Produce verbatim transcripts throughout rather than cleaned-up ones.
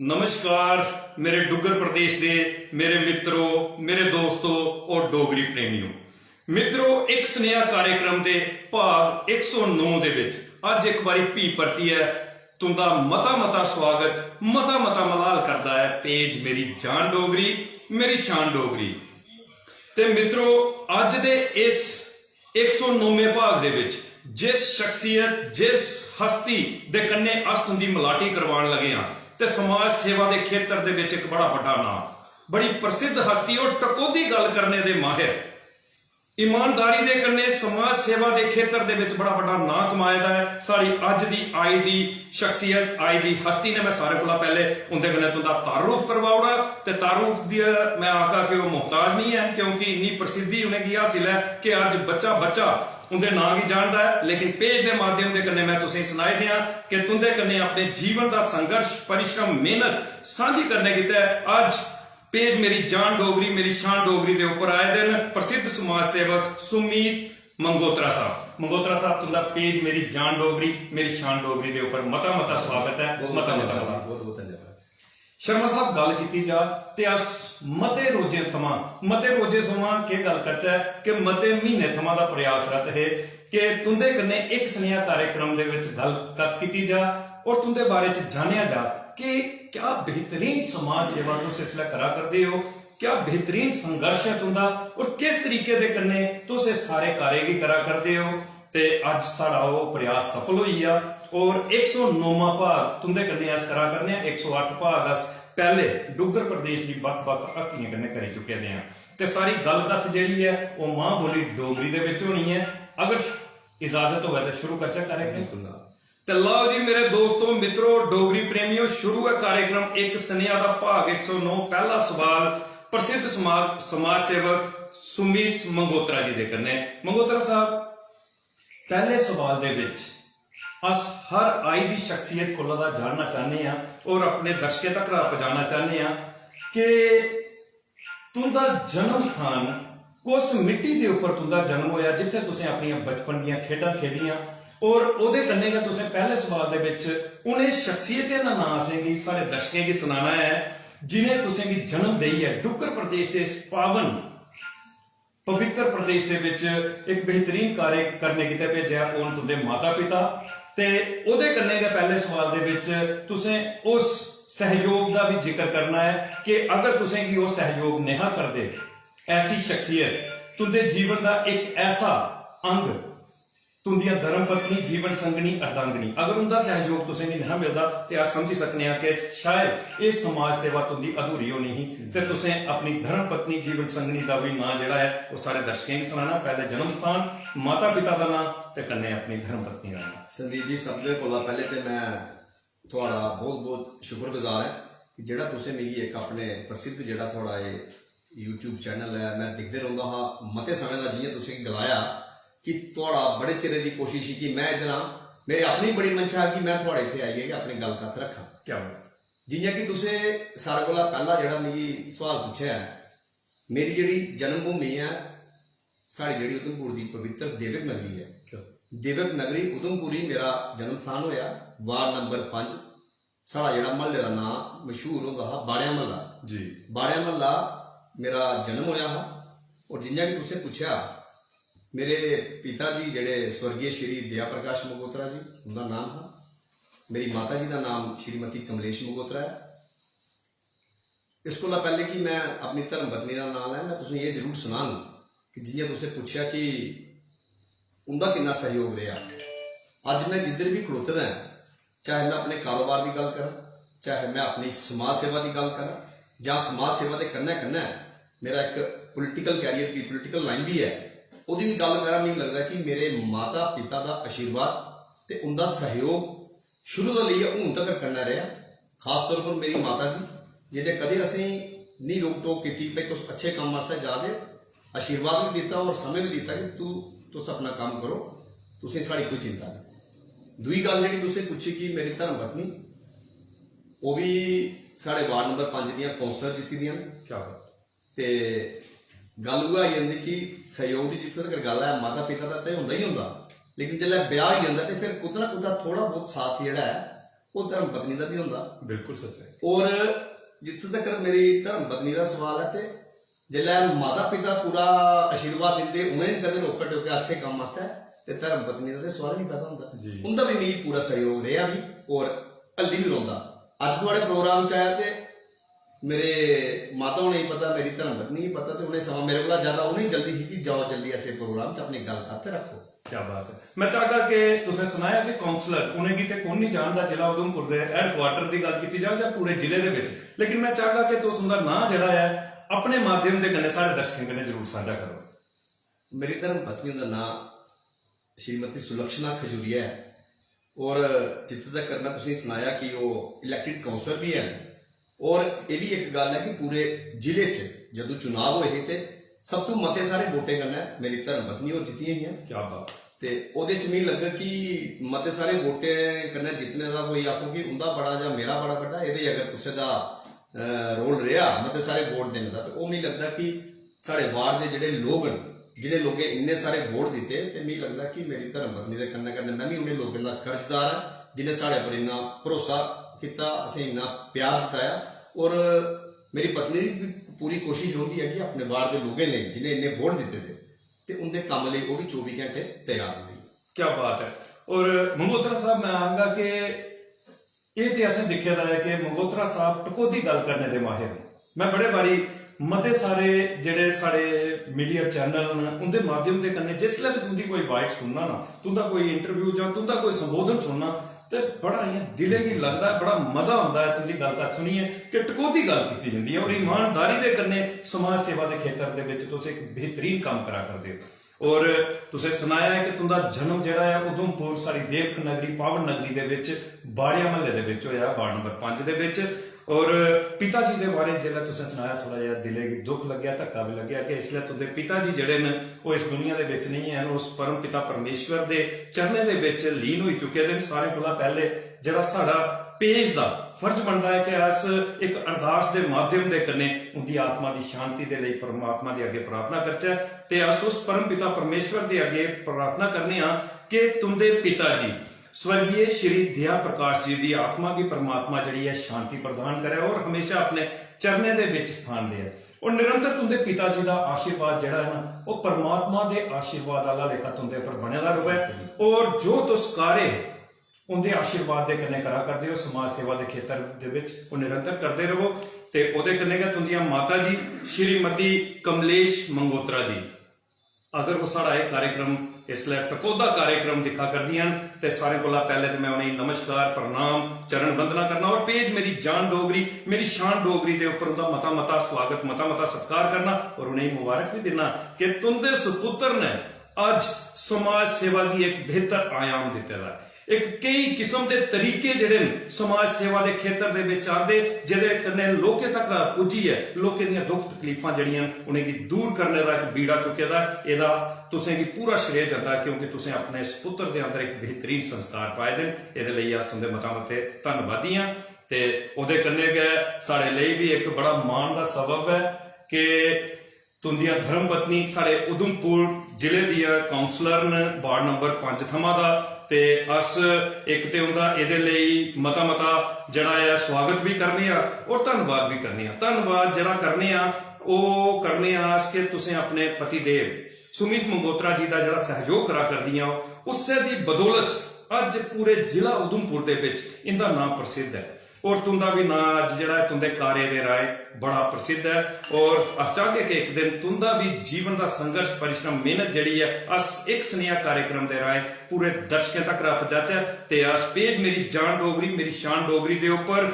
नमस्कार मेरे डुग्गर प्रदेश दे मेरे मित्रो, मेरे दोस्तो और डोगरी प्रेमियो। मित्रो, इक सनेहा कार्यक्रम दे भाग इक सौ नौ दे विच अज्ज इक बारी भी परतियै तुंदा मता मता स्वागत, मता मता मलाल करदा ऐ पेज मेरी जान डोगरी, मेरी शान डोगरी। ते मित्रो, अज्ज दे इस इक सौ नौमें भाग दे विच जिस शख्सियत, जिस हस्ती दे कन्नै अस तुंदी मलाटी करवान लगे आं, ते समाज सेवा दे खेतर दे विच इक बड़ा बड्डा नां, बड़ी प्रसिद्ध हस्ती और टकोदी गल्ल करने दे माहिर, ईमानदारी दे कन्नै समाज सेवा दे खेतर दे विच बड़ा बड्डा नां कमाए दा ऐ। साढ़ी अज्ज दी आई दी शख्सियत, आई दी हस्ती ने मैं सारे कोला पैह्ले उंदे कन्नै तुंदा तारुफ करवा ओड़ां, ते तारुफ दी मैं आखगा कि ओह् मोहताज नहीं है, क्योंकि इन्नी प्रसिद्धि उनेंगी हासिल है कि अज्ज बच्चा बच्चा उंदे नां गी जानदा ऐ। लेकिन पेज दे माध्यम दे कन्नै मैं तुसेंगी सनाई देआं कि तुंदे कन्नै अपने जीवन दा संघर्ष, परिश्रम, मेहनत सांझी करने गितै अज्ज पेज मेरी जान डोगरी, मेरी शान डोगरी दे उप्पर आए दे न प्रसिद्ध समाज सेवक सुमीत मंगोत्रा साहब। मंगोत्रा साहब, तुंदा पेज मेरी जान डोगरी, मेरी शान डोगरी दे उप्पर मता मता स्वागत ऐ, बहुत मता मता धन्यवाद मता। जी, बहुत बहुत धन्यवाद। शर्मा साहब, गल्ल कीती जा ते अस मते रोजें थमां, मते रोजें थमां केह् गल्ल करचै कि मते म्हीने थमां दा प्रयासरत हे कि तुंदे कन्नै इक सनेहा कार्यक्रम दे विच गल्ल कत्थ कीती जा और तुंदे बारे च जानेआ जा कि क्या बेहतरीन समाज सेवा तुस इसलै करा करदे ओ, क्या बेहतरीन संघर्ष ऐ तुंदा और किस तरीके दे कन्नै तुस इस सारे कार्य गी करा करदे ओ। ते अज्ज साढ़ा ओह् प्रयास सफल होई गेआ और इक सौ नौमां भाग तुंदे कन्नै अस करा करने आं। इक सौ अट्ठ भाग अस पैह्ले डुग्गर प्रदेश दी बक्ख-बक्ख हस्तियें कन्नै करी चुके दे आं। ते सारी गल्ल कत्थ जेह्ड़ी ऐ, ओह् मां बोली डोगरी दे बिच होनी ऐ। अगर इजाजत होऐ ते शुरू करचै कार्यक्रम। बिल्कुल जनाब। ते लाओ जी मेरे दोस्तो, मित्रो, डोगरी प्रेमियो, शुरू ऐ कार्यक्रम इक सनेहा दा भाग इक सौ नौ, पैह्ला सवाल प्रसिद्ध समाज, समाज सेवक सुमित मंगोत्रा जी दे कन्नै। मंगोत्रा साहब, पैह्ले सवाल दे विच अस हर आई दी शख्सियत कोला दा जानना चाहने आं और अपने दर्शकें तक पजाना चाहने आं कि तुंदा जन्म स्थान, कुस मिट्टी दे उप्पर तुंदा जन्म होया, जित्थै तुसें अपनियां बचपन दियां खेढां खेढियां, और ओह्दे कन्नै गै तुसें पैह्ले सवाल दे विच उ'नें शख्सियतें दा नांऽ असेंगी, साढ़े दर्शकें गी सनाना ऐ, जिनें तुसेंगी जन्म देइयै डुग्गर प्रदेश दे इस पावन पवित्र प्रदेश दे विच इक बेहतरीन कार्य करने गितै भेजेआ, ओह् न तुंदे माता पिता। ते ओह्दे कन्नै गै पैह्ले सवाल दे विच तुसें उस सहयोग दा बी जिक्र करना ऐ कि अगर तुसेंगी ओह् सहयोग नेहा करदे, ऐसी शख्सियत, तुंदे जीवन दा इक ऐसा अंग, तुंदियां धर्म पत्नी, जीवन संगनी, अर्धांगिनी, अगर उंदा सहयोग तुसेंगी नेहा मिलदा ते अस समझी सकने आं कि शायद एह् समाज सेवा तुंदी अधूरी होनी ही। ते तुसें अपनी धर्म पत्नी, जीवन संगनी दा बी नांऽ जेह्ड़ा ऐ, ओह् साढ़े दर्शकें गी सनाना। पैह्ले जन्म स्थान, माता पिता दा नांऽ ते कन्नै अपनी धर्म पत्नी दा नांऽ। संदीप जी, सभनें कोला पैह्ले ते मैं थुआढ़ा बहुत-बहुत शुक्रगुजार ऐ कि जेह्ड़ा तुसें मिगी इक अपने प्रसिद्ध जेह्ड़ा थुआढ़ा एह् YouTube चैनल ऐ, मैं दिखदे रौंह्दा हा मते समें दा, जि'यां तुसें गलाया कि थुआढ़ा बड़े चिरै दी कोशिश ही कि मैं इद्धर आं, मेरी अपनी बड़ी मंशा ही कि मैं थुआढ़े इत्थै आइयै गै अपनी गल्ल कत्थ रक्खां। क्या बात। जि'यां कि तुसें सारें कोला पैह्ला जेह्ड़ा मिगी सोआल पुच्छेआ ऐ, मेरी जेह्ड़ी जन्मभूमि ऐ, साढ़ी जेह्ड़ी उधमपुर दी पवित्र देवक नगरी ऐ। क्या? देवक नगरी उधमपुर ही मेरा जन्म स्थान होया, वार्ड नंबर पंज। साढ़ा जेह्ड़ा म्हल्ले दा नांऽ मशहूर होंदा हा बाड़ेआ म्हल्ला। जी। बाड़ेआ म्हल्ला मेरा जन्म होया हा। और जि'यां कि तुसें पुच्छेआ, मेरे पिता जी जेह्ड़े स्वर्गीय श्री दया प्रकाश मगोत्रा जी, उं'दा नाम हा। मेरी माता जी दा नाम श्रीमती कमलेश मगोत्रा ऐ। इस कोला पैह्ले कि मैं अपनी धर्म पत्नी दा नांऽ लैं, मैं तुसेंगी एह् जरूर सनांग कि जि'यां तुसें पुच्छेआ कि उं'दा किन्ना सैह्योग रेहा। अज्ज मैं जिद्धर बी खड़ोते दा ऐं, चाहे मैं अपने कारोबार दी गल्ल करां, चाहे मैं अपनी समाज सेवा दी गल्ल करां, जां समाज सेवा दे कन्नै-कन्नै मेरा इक political career बी, political line बी ऐ, ओह्दी बी गल्ल करां, मिगी लगदा कि मेरे माता-पिता दा आशीर्वाद ते उं'दा सैह्योग शुरू दा लेइयै हून तगर कन्नै रेहा। खास तौर पर मेरी माता जी, जि'नें कदें असेंगी निं रोक टोक कीती, "भाई, तुस अच्छे कम्म आस्तै जा दे ओ।" आशीर्वाद बी दित्ता और समें बी दित्ता कि तू, तुस अपना कम्म करो, तुसें साढ़ी कोई चिंता नेईं। दूई गल्ल जेह्ड़ी तुसें पुच्छी कि मेरी धर्म पत्नी, ओह् बी साढ़े वार्ड नंबर पंज दियां कौंसलर जित्ती दियां न। क्या बात। ते गल्ल उ'ऐ आई जंदी कि सैह्योग दी जित्थै तगर गल्ल ऐ, माता पिता दा ते होंदा ही होंदा, लेकिन जिसलै ब्याह् होई जंदा ते फिर कुतै ना कुतै थोह्ड़ा बहुत साथ जेह्ड़ा ऐ, ओह् धर्म पत्नी दा बी होंदा। बिल्कुल सच्च ऐ। और जित्थों तक मेरी धर्म पत्नी दा सवाल ऐ, ते जिसलै माता पिता पूरा आशीर्वाद दिंदे, उ'नें कदें रोका टोकेआ अच्छे कम्म आस्तै, ते धर्म पत्नी दा ते सवाल ही पैदा होंदा। जी। उं'दा बी मिगी पूरा सैह्योग रेहा बी, और हल्ली बी रौंह्दा। अज्ज थुआढ़े प्रोग्राम च आया ते मेरे माता होने गी पता, मेरी धर्म पत्नी गी पता, ते उ'नें समां मेरे कोला ज्यादा उ'नें जल्दी ही कि जाओ जल्दी ऐसे प्रोग्राम च अपनी गल्ल कत्थ रक्खो। क्या बात है। मैं चाहगा कि तुसें सनाया कि काउंसलर, उ'नेंगी ते कु'न नहीं जानदा, जिला उधमपुर दे हेडक्वार्टर दी गल्ल कीती जाए जां पूरे जिले दे बिच, लेकिन मैं चाहगा कि तुस उं'दा नांऽ जेह्ड़ा ऐ अपने माध्यम दे कन्नै साढ़े दर्शकें कन्नै जरूर सांझा करो। मेरी धर्म पत्नी दा नांऽ श्रीमती सुलक्षणा खजूरिया ऐ, और जित्थै तक मैं तुसेंगी सनाया कि ओह् इलेक्टेड काउंसलर बी हैन, और एह् बी इक गल्ल ऐ कि पूरे जिले च जदूं चुनाव होए हे ते सब तों मते सारे वोटें कन्नै मेरी धर्म पत्नी होर जित्तियां हियां। क्या बात। ते ओह्दे च मिगी लग्गा कि मते सारे वोटें कन्नै जित्तने दा कोई आखो कि उं'दा बड़ा जां मेरा बड़ा बड्डा, एह्दे च अगर कुसै दा अ, रोल रेहा मते सारे वोट देने दा, ते ओह् मिगी लगदा कि साढ़े वार्ड दे जेह्ड़े लोक न, जिनें लोकें इन्ने सारे वोट दित्ते, ते मिगी लगदा कि मेरी धर्म पत्नी दे कन्नै कन्नै मैं बी उ'नें लोकें दा कर्जदार आं जिनें साढ़े पर इन्ना भरोसा कीता, असें इन्ना प्यार जताया। और मेरी पत्नी दी बी पूरी कोशिश रौंह्दी ऐ कि अपने वार्ड दे लोकें लेई, जिनें इन्ने वोट दित्ते दे, ते उं'दे कम्म लेई ओह् बी चौबी घैंटे त्यार रौंह्दी। क्या बात है। और मंगोत्रा साहब, मैं आखगा कि एह् ते असें दिक्खे दा ऐ कि मंगोत्रा साहब टकोह्दी गल्ल करने दे माहिर न। मैं बड़े बारी मते सारे जेह्ड़े साढ़े मीडिया चैनल न, उं'दे माध्यम दे कन्नै जिसलै बी तुं'दी कोई बाइट सुनना ना, तुं'दा कोई इंटरव्यू जां तुं'दा कोई संबोधन सुनना, ते बड़ा इ'यां दिलै गी लगदा ऐ, बड़ा मजा औंदा ऐ तुं'दी गल्ल कत्थ सुनियै कि टकोह्दी गल्ल कीती जंदी ऐ और ईमानदारी दे कन्नै समाज सेवा दे खेतर दे बिच तुस इक बेहतरीन कम्म करा करदे ओ। और तुसें सनाया है कि तुं'दा जन्म जेह्ड़ा ऐ उधमपुर, साढ़ी देवक नगरी, पावन नगरी दे बिच, बाड़िया म्हल्ले दे बिच होया, वार्ड नंबर पंज दे बिच। और पिता जी दे बारे च जेल्लै तुसें सनाया, थोड़ा जेहा दिलै गी दुख लग्गेआ, धक्का बी लग्गेआ कि इसलै तुं'दे पिता जी जेह्ड़े न, ओह् इस दुनिया दे बिच नेईं हैन, उस परम पिता परमेश्वर दे चरणें दे बिच लीन होई चुके दे न। सारें कोला पैह्ले जेह्ड़ा साढ़ा पेज दा फर्ज बनदा ऐ कि अस इक अरदास दे माध्यम दे कन्नै उं'दी आत्मा दी शांति दे लेई परमात्मा दे अग्गें प्रार्थना करचै। ते अस उस परम पिता परमेश्वर दे अग्गें प्रार्थना करने आं कि तुं'दे पिता जी स्वर्गीय श्री दया प्रकाश जी दी आत्मा गी परमात्मा जेह्ड़ी ऐ शांति प्रदान करै और हमेशा अपने चरणें दे बिच स्थान देऐ। और निरंतर तुं'दे पिता जी दा आशीर्वाद जेह्ड़ा ऐ ना, ओह् परमात्मा दे आशीर्वाद आह्ला लेखा तुं'दे पर बने दा र'वै। और जो तुस कार्य उं'दे आशीर्वाद दे कन्नै करा करदे ओ, समाज सेवा दे खेतर दे बिच ओह् निरंतर करदे र'वो। ते ओह्दे कन्नै गै तुं'दियां माता जी श्रीमती कमलेश मंगोत्रा जी, अगर ओह् साढ़ा एह् कार्यक्रम, इसलै टकोह्दा कार्यक्रम दिक्खा करदियां न, ते सारें कोला पैह्ले ते मैं उ'नेंगी नमस्कार, प्रणाम, चरण वंदना करना और पेज मेरी जान डोगरी, मेरी शान डोगरी दे उप्पर उं'दा मता मता स्वागत, मता मता सत्कार करना और उ'नेंगी मुबारक बी दिन्ना कि तुं'दे सुपुत्र ने अज्ज समाज सेवा गी इक बेहतर आयाम दित्ते दा ऐ। इक केई किस्म दे तरीके जेह्ड़े न समाज सेवा दे खेतर दे बिच आंदे, जेह्दे कन्नै लोकें तक पुज्जियै लोकें दियां दुख तकलीफां जेह्ड़ियां न उ'नेंगी दूर करने दा इक बीड़ा चुके दा ऐ। एह्दा तुसें गी पूरा श्रेय जंदा ऐ, क्योंकि तुसें अपने इस पुत्र दे अंदर इक बेहतरीन संस्कार पाए दे न। एह्दे लेई अस तुं'दे मता मते धन्नवादी आं। ते ओह्दे कन्नै गै साढ़े लेई बी इक बड़ा मान दा सबब ऐ कि तुं'दियां धर्म पत्नी साढ़े उधमपुर जिले दियां काउंसलर न, वार्ड नंबर पंज थमां दा। ते अस इक ते उं'दा एह्दे लेई मता मता जेह्ड़ा ऐ स्वागत बी करने आं और धन्नवाद बी करने आं। धन्नवाद जेह्ड़ा करने आं, ओह् करने आं अस कि तुसें अपने पति देव सुमित मंगोत्रा जी दा जेह्ड़ा सैह्योग करा करदियां ओ, उस्सै दी बदौलत अज्ज पूरे जिला उधमपुर दे बिच इं'दा नांऽ प्रसिद्ध ऐ। और तुं'दा बी नांऽ अज्ज जेह्ड़ा ऐ तुं'दे कार्य दे राहें बड़ा प्रसिद्ध ऐ। और अस चाहगे कि इक दिन तुं'दा बी जीवन दा संघर्ष, परिश्रम, मेहनत जेह्ड़ी ऐ, अस इक सनेहा कार्यक्रम दे राहें पूरे दर्शकें तक पजाचै। ते अस पेज मेरी जान डोगरी, मेरी शान डोगरी दे उप्पर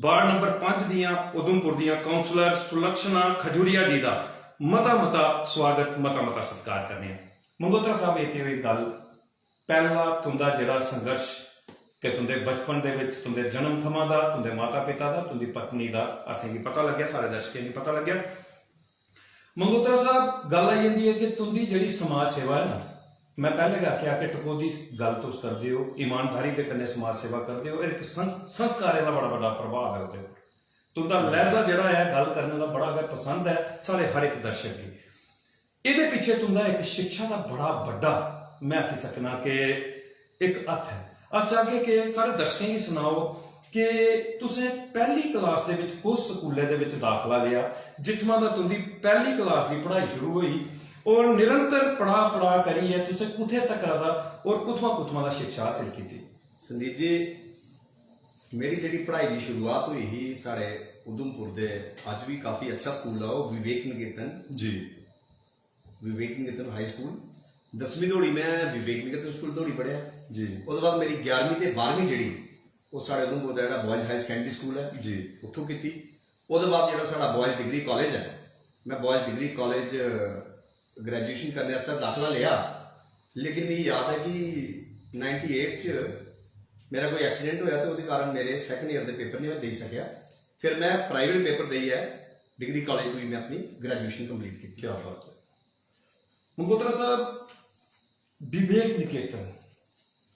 वार्ड नंबर पंज दियां उधमपुर दियां काउंसलर सुलक्षणा खजूरिया जी दा मता मता स्वागत, मता मता सत्कार करने आं। मंगोत्रा साहब, इक ते होई गल्ल, पैह्ला तुं'दा जेह्ड़ा संघर्ष कि तुं'दे बचपन दे बिच, तुं'दे जन्म थमां दा, तुं'दे माता पिता दा, तुं'दी पत्नी दा असेंगी पता लग्गेआ, सारे दर्शकें गी पता लग्गेआ। मंगोत्रा साहब, गल्ल आई जंदी ऐ कि तुं'दी जेह्ड़ी समाज सेवा ऐ ना, मैं पैह्ले गै आखेआ कि टकोह्दी गल्ल तुस करदे ओ, ईमानदारी दे कन्नै समाज सेवा करदे ओ, इक सं-, संस्कारें दा बड़ा बड्डा प्रभाव ऐ ओह्दे पर। तुं'दा लैह्जा जेह्ड़ा ऐ गल्ल करने दा बड़ा गै पसंद ऐ साढ़े हर इक दर्शक गी। एह्दे पिच्छे तुं'दा इक शिक्षा दा बड़ा बड्डा, मैं आखी सकना कि इक हत्थ ऐ। अस चाहगे कि साढ़े दर्शकें गी सनाओ कि तुसें पैह्ली क्लास दे बिच कुस स्कूलै दे बिच दाखला लेआ, जित्थुआं दा तुं'दी पैह्ली क्लास दी पढ़ाई शुरू होई और निरंतर पढ़ा पढ़ा करियै तुसें कुत्थै तक्कर दा और कुत्थुआं कुत्थुआं दा शिक्षा हासल कीती? संदीप जी, मेरी जेह्ड़ी पढ़ाई दी शुरुआत होई ही साढ़े उधमपुर दे, अज्ज बी काफी अच्छा स्कूल ऐ ओह्, विवेक निकेतन। जी। विवेक निकेतन हाई स्कूल, दसवीं धोड़ी मैं विवेक निकेतन स्कूल धोड़ी पढ़ेआ। जी। ओह्दे बाद मेरी ग्यारहवीं ते बारहवीं जेह्ड़ी, ओह् साढ़े उधमपुर दा जेह्ड़ा बॉयज हाई सकैंडरी स्कूल ऐ, जी। उत्थों कीती। ओह्दे बाद जेह्ड़ा साढ़ा बॉयज डिग्री कॉलेज ऐ, मैं बॉयज डिग्री कॉलेज ग्रेजुएशन करने आस्तै दाखला लेआ, लेकिन मिगी याद ऐ कि नाइंटी एट च मेरा कोई एक्सीडेंट होया ते ओह्दे कारण मेरे सैकंड ईयर दे पेपर नहीं मैं देई सकेआ। फिर मैं प्राइवेट पेपर देइयै डिग्री कॉलेज तों ही मैं अपनी ग्रेजुएशन कंप्लीट की। क्या बात है। मंगोत्रा साहब, विवेक निकेतन,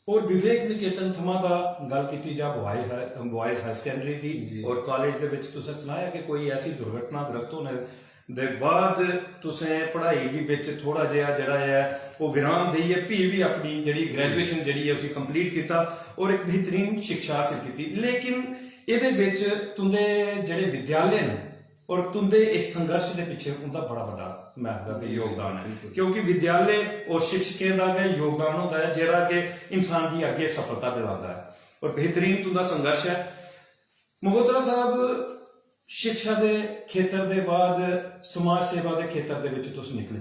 और विवेक निकेतन थमां दा गल्ल कीती जा boy high, boys high secondary दी, जी। और कॉलेज दे विच तुसें सनाया कि कोई ऐसी दुर्घटनाग्रस्त होने दे बाद तुसें पढ़ाई गी बिच थोड़ा जेहा जेह्ड़ा ऐ ओह् विराम देइयै फ्ही बी अपनी जेह्ड़ी ग्रेजुएशन जेह्ड़ी ऐ उसी कंप्लीट कीता और इक बेहतरीन शिक्षा हासल कीती। लेकिन एह्दे बिच तुं'दे जेह्ड़े विद्यालय न और तुं'दे इस संघर्ष दे पिच्छे उं'दा बड़ा बड्डा, मैं आखदा कि, बिल्कुल, योगदान ऐ, बिल्कुल। क्योंकि विद्यालय और शिक्षकें दा गै योगदान होंदा ऐ जेह्ड़ा कि इंसान गी अग्गें सफलता दिलांदा ऐ और बेहतरीन तुं'दा संघर्ष ऐ। मंगोत्रा साहब, शिक्षा दे खेतर दे बाद समाज सेवा दे खेतर दे विच तुस निकले।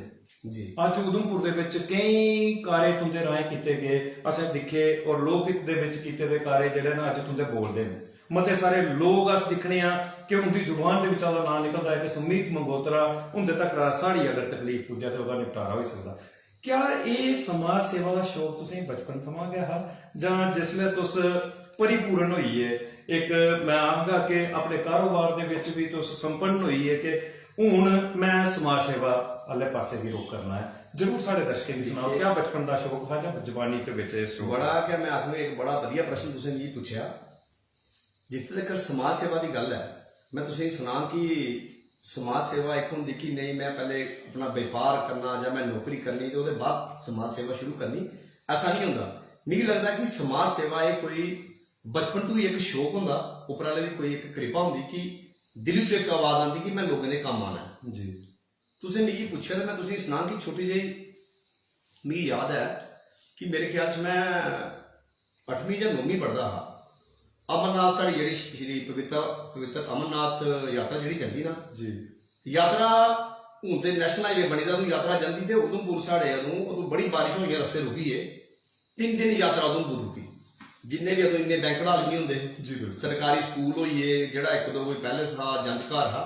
जी। अज्ज उधमपुर दे विच केईं कार्य तुं'दे राहें कीते गे, असें दिक्खे, और लोक हित दे विच कीते दे कार्य जेह्ड़े न अज्ज तुं'दे बोलदे न। मते सारे लोक अस दिक्खने आं कि उं'दी जुबान दे बिच्चा दा नांऽ निकलदा ऐ कि सुमीत मंगोत्रा हुंदे तक्कर साढ़ी अगर तकलीफ पुज्जै ते ओह्दा निपटारा होई सकदा। क्या एह् समाज सेवा दा शौक तुसें बचपन थमां गै हा, जां जिसलै तुस परिपूर्ण होई गे, इक, मैं आखगा कि अपने कारोबार दे बिच बी तुस संपन्न होई गे कि हून मैं समाज सेवा आह्ले पासै गी रुख करना ऐ? जरूर साढ़े दर्शकें गी सनाओ, दिक्खिए, क्या बचपन दा शौक हा जां जवानी च बिच एह् शौक? बड़ा गै, मैं आखूं, इक बड़ा बधिया प्रश्न तुसें मिगी पुच्छेआ। जित्थे तक समाज सेवा दी गल्ल ऐ, मैं तुसेंगी सनां कि समाज सेवा इक होंदी कि नेईं, मैं पैह्ले अपना व्यापार करना जां मैं नौकरी करनी ते ओह्दे बाद समाज सेवा शुरू करनी, ऐसा नहीं होंदा। मिगी लगदा कि समाज सेवा एह् कोई बचपन तों ही इक शौक होंदा, उप्पर आह्ले दी कोई इक कृपा होंदी कि दिल चों इक आवाज आंदी कि मैं लोकें दे कम्म आना ऐ। जी। तुसें मिगी पुच्छेआ ते मैं तुसेंगी सनां कि छोटी जेही मिगी याद ऐ कि मेरे ख्याल च मैं अठमीं जां नौमीं पढ़दा हा। अमरनाथ साढ़ी जेह्ड़ी श्री पवित्र, पवित्र अमरनाथ यात्रा जेह्ड़ी जंदी ना, जी। यात्रा हून ते नेशनल हाईवे बनी दा, अदूं यात्रा जंदी ते उधमपुर साढ़े अदूं, अदूं बड़ी बारिश होई रस्ते रुकी गे, तिन्न दिन यात्रा उधमपुर रुकी। जिन्ने बी अदूं इन्ने बैंकट हाल नहीं होंदे हे, जी, बिल्कुल। सरकारी स्कूल होई गे, जेह्ड़ा इक दो कोई पैलेस हा, जंज घर हा,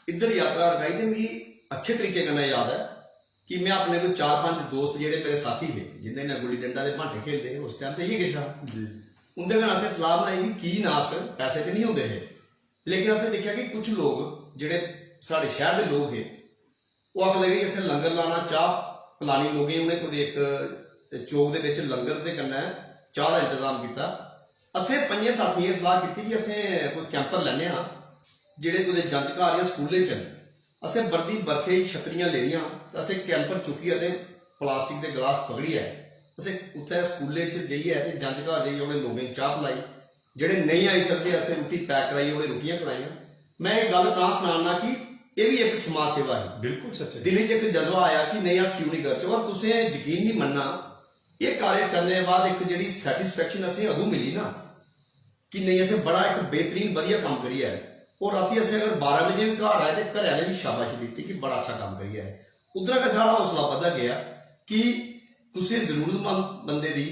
इद्धर यात्रा रकाई ते मिगी अच्छे तरीके कन्नै याद ऐ कि मैं अपने कोई चार पंज दोस्त जेह्ड़े मेरे साथी हे, जिंदे कन्नै गुल्ली डंडा दे बांटे खेलदे हे, उस टाइम ते इ'यै किश हा। जी। उं'दे कन्नै असें सलाह बनाई कि की ना अस, पैसे ते नहीं होंदे हे, लेकिन असें दिक्खेआ कि कुछ लोक जेह्ड़े साढ़े शैह्र दे लोक हे, ओह् आखन लगे कि असें लंगर लाना, चाह् पलानी लोकें गी, उ'नें कुतै इक चौक दे बिच लंगर दे कन्नै चाह् दा इंतजाम कीता। असें पंजें साथियें सलाह कीती कि असें कोई कैंपर लैन्ने आं, जेह्ड़े कुतै जंज घर जां स्कूलें च न। असें बर्दी बरखे च छत्तरियां लेदियां ते असें कैंपर चुक्कियै ते प्लास्टिक दे गलास पकड़ियै असें उत्थै स्कूलें च जाइयै ते जंज घर जाइयै उ'नें लोकें गी चाह् पलाई। जेह्ड़े नेईं आई सकदे, असें रुट्टी पैक कराइयै उ'नें रुट्टियां खलाइयां। मैं एह् गल्ल तां सनाना कि एह् बी इक समाज सेवा ही। बिल्कुल सच्च ऐ। दिल च इक जज्बा आया कि नेईं, अस क्यों निं करचै। और तुसें यकीन निं मन्नना, एह् कार्य करने दे बाद इक जेह्ड़ी सैटिस्फैक्शन असें अदूं मिली ना, कि नेईं, असें बड़ा इक बेहतरीन बधिया कम्म करियै आए। और रातीं असें अगर बारां बजे बी घर आए ते घरै आह्लें बी शाबाशी दित्ती कि बड़ा अच्छा कम्म करियै आए। उद्धरा गै साढ़ा हौसला बधदा गेआ कि कुसै जरूरतमंद बंदे दी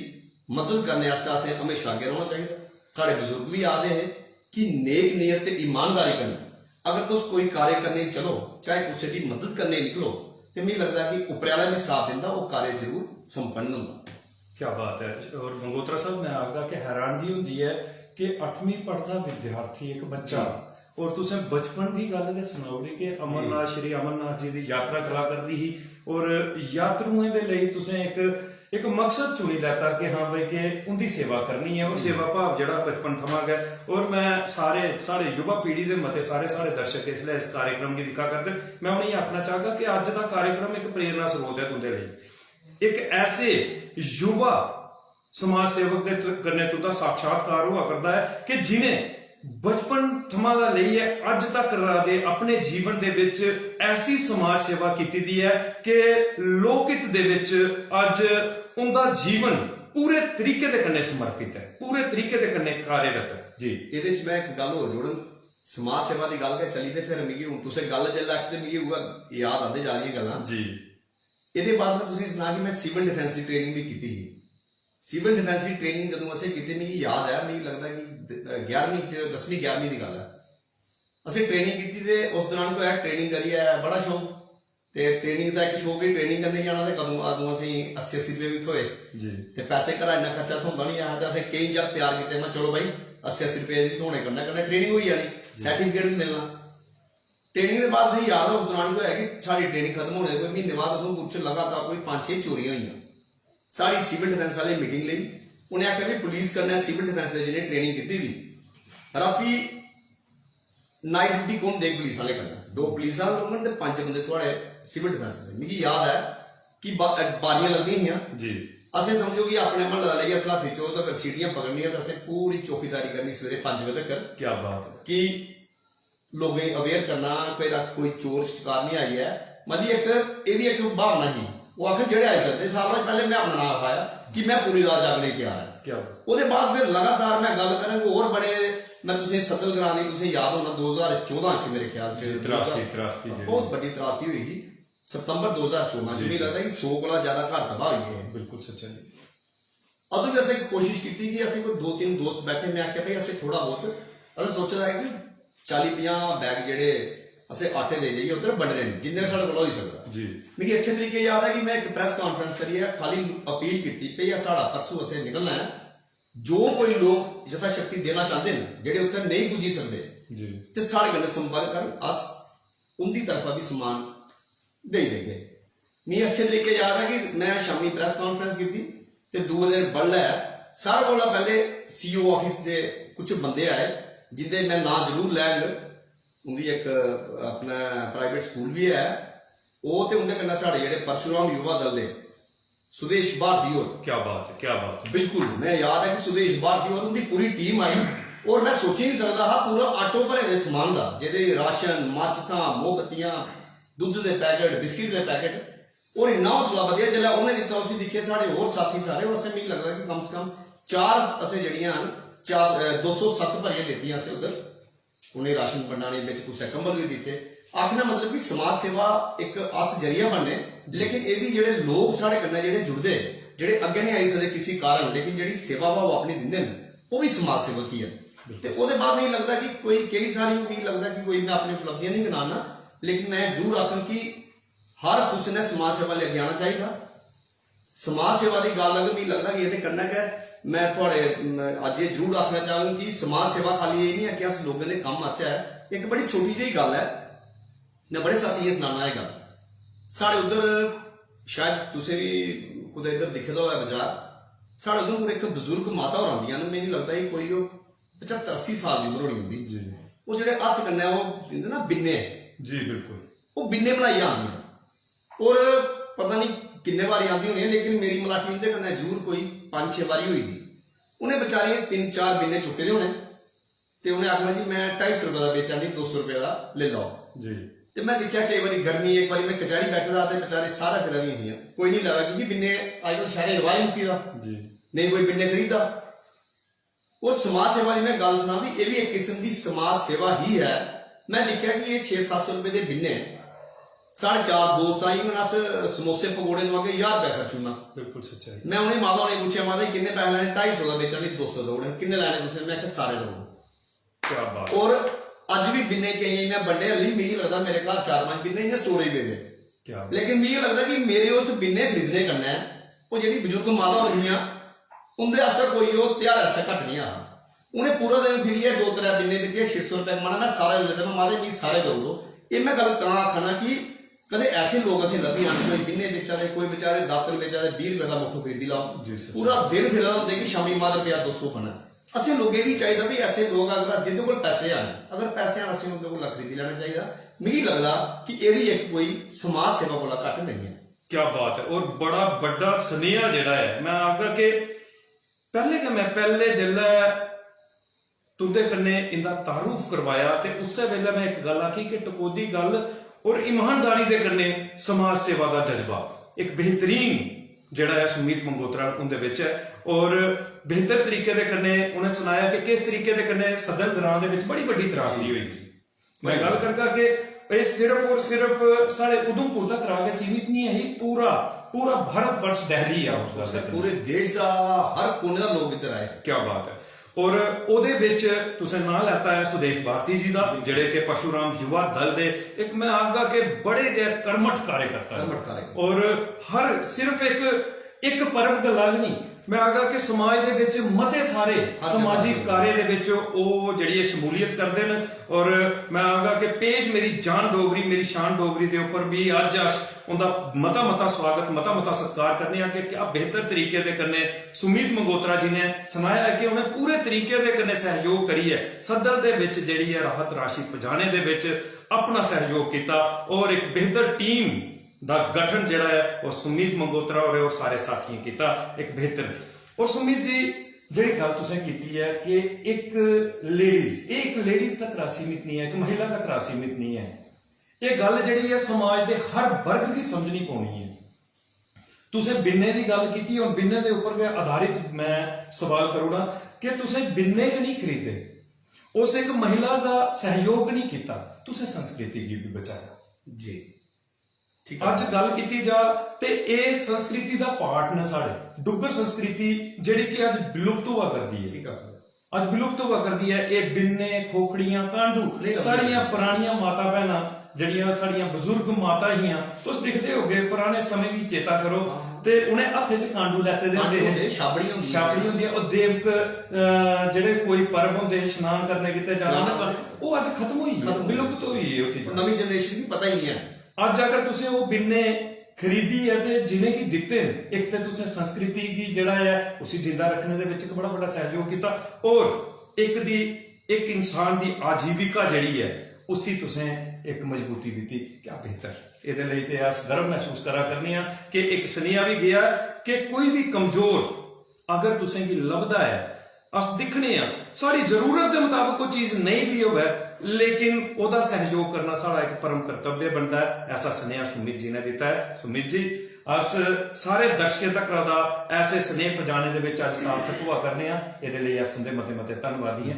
मदद करने आस्तै असें म्हेशां अग्गें रौह्ना चाहिदा। साढ़े बजुर्ग बी आखदे हे कि नेक नीयत ते ईमानदारी कन्नै अगर तुस कोई कार्य करने गी चलो, चाहे कुसै दी मदद करने गी निकलो, ते मिगी लगदा कि उप्परै आह्ला बी साथ दिंदा, ओह् कार्य जरूर संपन्न होंदा। क्या बात है। और मंगोत्रा साहब, मैं आखदा कि हैरानगी होंदी ऐ कि अठमीं पढ़दा विद्यार्थी, इक बच्चा, जी। और तुसें बचपन दी गल्ल गै सनाई ओड़ी कि अमरनाथ, जी। श्री अमरनाथ जी दी यात्रा चला करदी ही और यात्रुएं दे लेई तुसें इक, इक मकसद चुनी लैता कि हाँ भाई, कि उं'दी सेवा करनी ऐ। और जी। सेवा भाव जेह्ड़ा बचपन थमां गै, और मैं सारे, साढ़े युवा पीढ़ी दे मते सारे साढ़े दर्शक इसलै इस कार्यक्रम गी दिक्खा करदे न, मैं उ'नेंगी आखना चाहगा कि अज्ज दा कार्यक्रम इक प्रेरणा स्रोत ऐ तुं'दे लेई। इक ऐसे युवा समाज सेवक दे त-, कन्नै तुं'दा साक्षात्कार होआ करदा ऐ कि जि'नें बचपन थमां दा लेइयै अज्ज तक रा दे अपने जीवन दे बिच ऐसी समाज सेवा कीती दी ऐ कि लोकहित दे बिच अज्ज उं'दा जीवन पूरे तरीके दे कन्नै समर्पित ऐ, पूरे तरीके दे कन्नै कार्यरत ऐ। जी। एह्दे च में इक गल्ल होर जोड़ङ, समाज सेवा दी गल्ल गै चली ते फिर मिगी हून तुसें गल्ल जेल्लै आखी ते मिगी उ'ऐ याद आंदे जा दियां गल्लां। जी। एह्दे बाद में तुसेंगी सनां कि में सिविल डिफेंस दी ट्रेनिंग बी कीती ही। सिविल डिफेंस दी ट्रेनिंग जदूं असें कीती, मिगी याद ऐ, मिगी लगदा कि द-, ग्यारहवीं च, दसमीं ग्यारहवीं दी गल्ल ऐ। असें ट्रेनिंग कीती ते उस दौरान केह् होआ, ट्रेनिंग करियै बड़ा शौक, ते ट्रेनिंग दा इक शौक ही, ट्रेनिंग करने जाना ते कदूं, अदूं असेंगी अस्सी अस्सी रपेऽ बी थ्होए। जी। ते पैसे घरा इन्ना खर्चा थ्होंदा निं हा ते असें केईं जागत त्यार कीते, में चलो भाई, अस्सी अस्सी रपेऽ बी थ्होने, कन्नै कन्नै ट्रेनिंग होई जानी, जी। सर्टिफिकेट बी मिलना। ट्रेनिंग दे बाद असेंगी याद ऐ, उस दौरान केह् होआ कि साढ़ी ट्रेनिंग खत्म होने दे कोई म्हीने बाद उधमपुर च लगातार कोई पंज छे चोरियां होइयां। साढ़ी सिविल डिफेंस आह्ले मीटिंग लेई, उ'नें आखेआ, "भी पुलिस कन्नै सिविल डिफेंस दे जि'नें ट्रेनिंग कीती दी, रातीं नाइट ड्यूटी कौन देग पुलिस आह्ले कन्नै? दो पुलिस आह्ले होङन ते पंज बंदे थुआढ़े सिविल डिफेंस दे।" मिगी याद ऐ कि बा-, बारियां लगदियां हियां। जी। असें समझो कि अपने म्हल्ले दा लेइयै सलाफी चौक तगर सीढ़ियां पकड़नियां ते असें पूरी चौकीदारी करनी सवेरे पंज बजे तगर। क्या बात है। कि लोकें गी अवेयर करना, कोई रा-, कोई चोर शकार निं आई ऐ। मतलब इक, एह् बी इक भावना ही। ओह् आखन जेह्ड़े आई सकदे, सारें कोला पैह्लें में अपना नांऽ लखाया कि में पूरी रात जागने गी त्यार ऐ। क्या बात। ओह्दे बाद फिर लगातार में गल्ल करां, होर बड़े, में तुसेंगी सतल ग्रां दी, तुसेंगी याद होना, दो ज्हार चौदां च मेरे ख्याल च, जी, त्रासदी, त्रासदी जेह्ड़ी। बहुत बड्डी त्रासदी होई ही। सितंबर दो ज्हार चौदां च, जी, मिगी लगदा कि सौ कोला ज्यादा घर तबाह होई गे। बिल्कुल सच्चा जी। अदूं बी असें इक कोशिश कीती कि असें कोई दो तिन्न दोस्त बैठे, में आखेआ, "भाई, असें थोह्ड़ा बहुत, असें सोचे दा ऐ कि चाली पंजाह् बैग जेह्ड़े असें आटे दे जाइयै उद्धर बंडने न, जिन्ने साढ़े कोला होई सकदा।" जी। मिगी अच्छे तरीके याद ऐ कि में इक प्रेस कांफ्रेंस करियै खाली अपील कीती, "भाई, एह् साढ़ा परसों असें निकलना ऐ, जो कोई लोक यथाशक्ति देना चांह्दे न, जेह्ड़े उत्थै नेईं पुज्जी सकदे, जी। ते साढ़े कन्नै संपर्क करन, अस उं'दी तरफा बी समान देई देगे।" मिगी अच्छे तरीके याद ऐ कि में शामी प्रेस कांफ्रेंस कीती ते दूए दिन बडलै सारें कोला पैह्ले सीईओ आफिस दे कुछ बंदे आए, जिंदे में नांऽ जरूर लैङ। उं'दी इक अपना प्राइवेट स्कूल बी ऐ, ओह् ते उं'दे कन्नै साढ़े जेह्ड़े परशुराम युवा दल दे सुदेश भारती होर। क्या बात है, क्या बात है। बिल्कुल, में याद है कि सुदेश भारती होर, उं'दी पूरी टीम आई और में सोची निं सकदा हा पूरा आटो भरे दे समान दा, जेह्दे राशन, माचिसां, मोमबत्तियां, दुद्ध दे पैकेट, बिस्किट दे पैकेट, और इन्ना हौसला बधेआ। जिसलै उ'नें दित्ता, उसी दिक्खियै साढ़े होर साथी सारे, और असें, मिगी लगदा कि कम से कम चार असें जेह्ड़ियां न, चार, अ, दो सौ सत्त भरियै लेतियां असें उद्धर। उ'नें राशन बंडाने, बिच कुसै कंबल बी दित्ते। आखने दा मतलब कि समाज सेवा इक अस जरिया बनने, लेकिन एह् बी जेह्ड़े लोक साढ़े कन्नै जेह्ड़े जुड़दे, जेह्ड़े अग्गें निं आई सकदे किसी कारण, लेकिन जेह्ड़ी सेवा भाव अपनी दिंदे न, ओह् बी समाज सेवक ही ऐ। ते ओह्दे बाद मिगी लगदा कि कोई, केईं सारी, मिगी लगदा कि कोई, में अपनी उपलब्धियां निं गिनाना, लेकिन में जरूर आखङ कि हर कुसै ने समाज सेवा लेई अग्गें आना चाहिदा। समाज सेवा दी गल्ल अगर, मिगी लगदा कि एह्दे कन्नै गै में थुआढ़े, म, अज्ज एह् जरूर आखना चाह्ङ कि समाज सेवा खाली एह् निं ऐ कि अस लोकें दे कम्म आचै, इक बड़ी छोटी जेही गल्ल ऐ। में बड़े साथियें गी सनाना एह् गल्ल। साढ़े उद्धर, शायद तुसें बी कुतै इद्धर दिक्खे दा होऐ बजार, साढ़े उधमपुर इक बजुर्ग माता होर आंदियां न, मिगी लगदा कि कोई ओह् पचत्तर अस्सी साल दी उम्र होनी उं'दी। जी। ओह् जेह्ड़े हत्थ कन्नै ओह् दिंदे ना बिन्ने, जी, बिल्कुल। ओह् बिन्ने बनाइयै आंदियां। और पता निं किन्ने बारी आंदी होनी ऐ, लेकिन मेरी मलाटी उं'दे कन्नै जरूर कोई पंज छे बारी होई दी। उ'नें बेचारियें तिन्न चार बिन्ने चुक्के दे होने ते उ'नें आखना, "जी, में ढाई सौ रपेऽ दा बेचा नी, दो सौ रपेऽ दा लेई लैओ।" जी। ते में दिक्खेआ, केईं बारी गर्मी, इक बारी में कचैह्‌री बैठे दा हा ते बेचारे सारा फिरा दियां हियां, कोई निं लै दा, क्योंकि बिन्ने अजकल शैह्‌रे रवाज मुक्की दा। जी। नेईं कोई बिन्ने खरीददा। ओह् समाज सेवा दी में गल्ल सनां भी, एह् बी इक किस्म दी समाज सेवा ही ऐ। में दिक्खेआ कि एह् छे सत्त सौ रपेऽ दे बिन्ने, साढ़े चार दोस्त आए, हून अस समोसे पकौड़े नोआगे, ज्हार रपेआ खर्ची ओड़ना। बिल्कुल सच्चाई। में उ'नें माता होरें गी पुच्छेआ, "माता जी, किन्ने पैसे लैने?" "ढाई सौ दा बेचा नी, दो सौ देई ओड़ो।" "किन्ने लैने तुसें?" में आखेआ, "सारे देई ओड़ो।" क्या बात। और अज्ज बी बिन्ने केइयें में बंडे, हल्ली मिगी लगदा मेरे घर चार पंज बिन्ने इ'यां store होई पेदे। क्या बात। लेकिन मिगी लगदा कि मेरे उस बिन्ने खरीदने कन्नै ओह् जेह्ड़ी बजुर्ग माता होर हियां, उं'दे आस्तै कोई ओह् ध्यारै आस्तै घट्ट निं हा। उ'नें पूरा दिन फिरियै दो त्रै बिन्ने बेचियै छे सौ रपेआ कमाना, में सारे लेई लैते, में, "माता, मिगी सारे देई ओड़ो।" एह् में गल्ल तां आखा ना कि कदें ऐसे लोक असें लब्भी जान, कोई बिन्ने बेचा दे, कोई बेचारे दातन बेचा दे, बीह् रपेऽ दा मुट्ठ खरीदी लैओ। जी, सच्ची। पूरा दिन फिरा दे होंदे कि शामीं, "माता, रपेआ दो सौ बनै।" असें लोकें बी चाहिदा भी ऐसे लोक, अगर जिंदे कोल पैसे हैन, अगर पैसे हैन, असें उं'दे कोला खरीदी लैना चाहिदा। मिगी लगदा कि एह् बी इक कोई समाज सेवा कोला घट्ट नेईं ऐ। क्या बात है। और बड़ा बड्डा सनेहा जेह्ड़ा ऐ, में आखगा कि पैह्ले गै में, पैह्ले जिसलै तुं'दे कन्नै इं'दा तारुफ करवाया ते उस्सै बेल्लै में इक गल्ल आखी कि टकोह्दी गल्ल और ईमानदारी दे कन्नै समाज सेवा दा जज्बा इक बेहतरीन जेह्ड़ा ऐ सुमीत मंगोत्रा उं'दे बिच ऐ। और बेहतर तरीके दे कन्नै उ'नें सनाया कि किस तरीके दे कन्नै सदर ग्रां दे बिच बड़ी बड्डी त्रासदी होई ही। मैं गल्ल करगा कि एह् सिर्फ और सिर्फ साढ़े उधमपुर तक गै सीमित नहीं है, पूरा, पूरा भारत वर्ष डैहली है उस पूरे देश दा हर कोने दा लोक इधर आए। क्या बात है। और ओह्दे बिच तुसें नांऽ लैता ऐ सुदेश भारती जी दा, जेह्ड़े कि परशुराम युवा दल दे इक, मैं आखगा कि बड़े गै कर्मठ कार्यकर्ता न। कर्मठ कार्यकर्ता। और हर सिर्फ इक, इक पर्व गल्ला गै नहीं, मैं आखगा कि समाज दे बिच मते सारे समाजिक कार्य दे बिच ओह् जेह्ड़ी ऐ शमूलियत करदे न। और मैं आखगा कि पेज मेरी जान डोगरी, मेरी शान डोगरी दे उप्पर भी अज्ज अस उं'दा मता मता स्वागत, मता मता सत्कार करने आं कि क्या बेहतर तरीके दे कन्नै सुमीत मंगोत्रा जी ने सनाया ऐ कि उ'नें पूरे तरीके दे कन्नै सैहयोग करियै सदर दे बिच जेह्ड़ी ऐ राहत राशि पजाने दे बिच अपना सैहयोग कीता और इक बेहतर टीम दा गठन जेह्ड़ा ऐ ओह् सुमीत मंगोत्रा होरें और सारे साथियें कीता इक बेहतर। और सुमीत जी, जेह्ड़ी गल्ल तुसें कीती ऐ कि इक लेडीज, एह् इक लेडीज तक सीमित नहीं ऐ, इक महिला तक सीमित नहीं ऐ। एह् गल्ल जेह्ड़ी ऐ समाज दे हर वर्ग गी समझनी पौनी ऐ। तुसें बिन्ने दी गल्ल कीती और बिन्ने दे उप्पर गै आधारित मैं सवाल करी ओड़ां कि तुसें बिन्ने गै नहीं खरीदे, उस इक महिला दा सैहयोग नहीं कीता, तुसें संस्कृति गी भी बचाया। जी। ठीक ऐ। अज्ज गल्ल कीती जा ते एह् संस्कृति दा part न साढ़े, डुग्गर संस्कृति जेह्ड़ी कि अज्ज विलुप्त होआ करदी ऐ। ठीक ऐ। अज्ज विलुप्त होआ करदी ऐ। एह् बिन्ने, खोखड़ियां, कांडू, नेईं लभदे। साढ़ियां परानियां माता भैनां, जेह्ड़ियां साढ़ियां बजुर्ग माता हियां, तुस दिखदे होगे पराने समें गी चेता करो, हां। ते उ'नें हत्थें च कांडू लैते दे होंदे कांडू हे। होंदे, छाबड़ियां होंदियां। छाबड़ियां होंदियां, ओह् देवक, अ, जेह्ड़े कोई पर्व होंदे हे, स्नान करने गित्तै जाना जाना। ना, ओह् अज्ज खत्म होई गे, खत्म होई गे। विलुप्त होई गे ओह् चीजां। नमीं generation गी पता ही नहीं ऐ। अज्ज अगर तुसें ओह् बिन्ने खरीदियै ते जिनेंगी दित्ते न, इक ते तुसें संस्कृति गी जेह्ड़ा ऐ उसी जिंदा रक्खने दे बिच इक बड़ा बड्डा सैहयोग कीता, और इक दी, इक इंसान दी आजीविका जेह्ड़ी ऐ उसी तुसें इक मजबूती दित्ती। क्या बेहतर। एह्दे लेई ते अस गर्व मसूस करा करने आं कि इक सनेहा बी गेआ कि कोई बी कमजोर अगर तुसें गी लभदा ऐ, अस दिक्खने आं, साढ़ी जरूरत दे मताबक ओह् चीज नेईं बी होवै, लेकिन ओह्दा सैहयोग करना साढ़ा इक परम कर्तव्य बनदा ऐ। ऐसा सनेहा सुमित जी ने दित्ता ऐ। सुमित जी, अस सारे दर्शकें तक्कर दा ऐसे सनेह पजाने दे बिच अज्ज सार्थक होआ करने आं। एह्दे लेई अस तुं'दे मते मते धन्नवादी आं।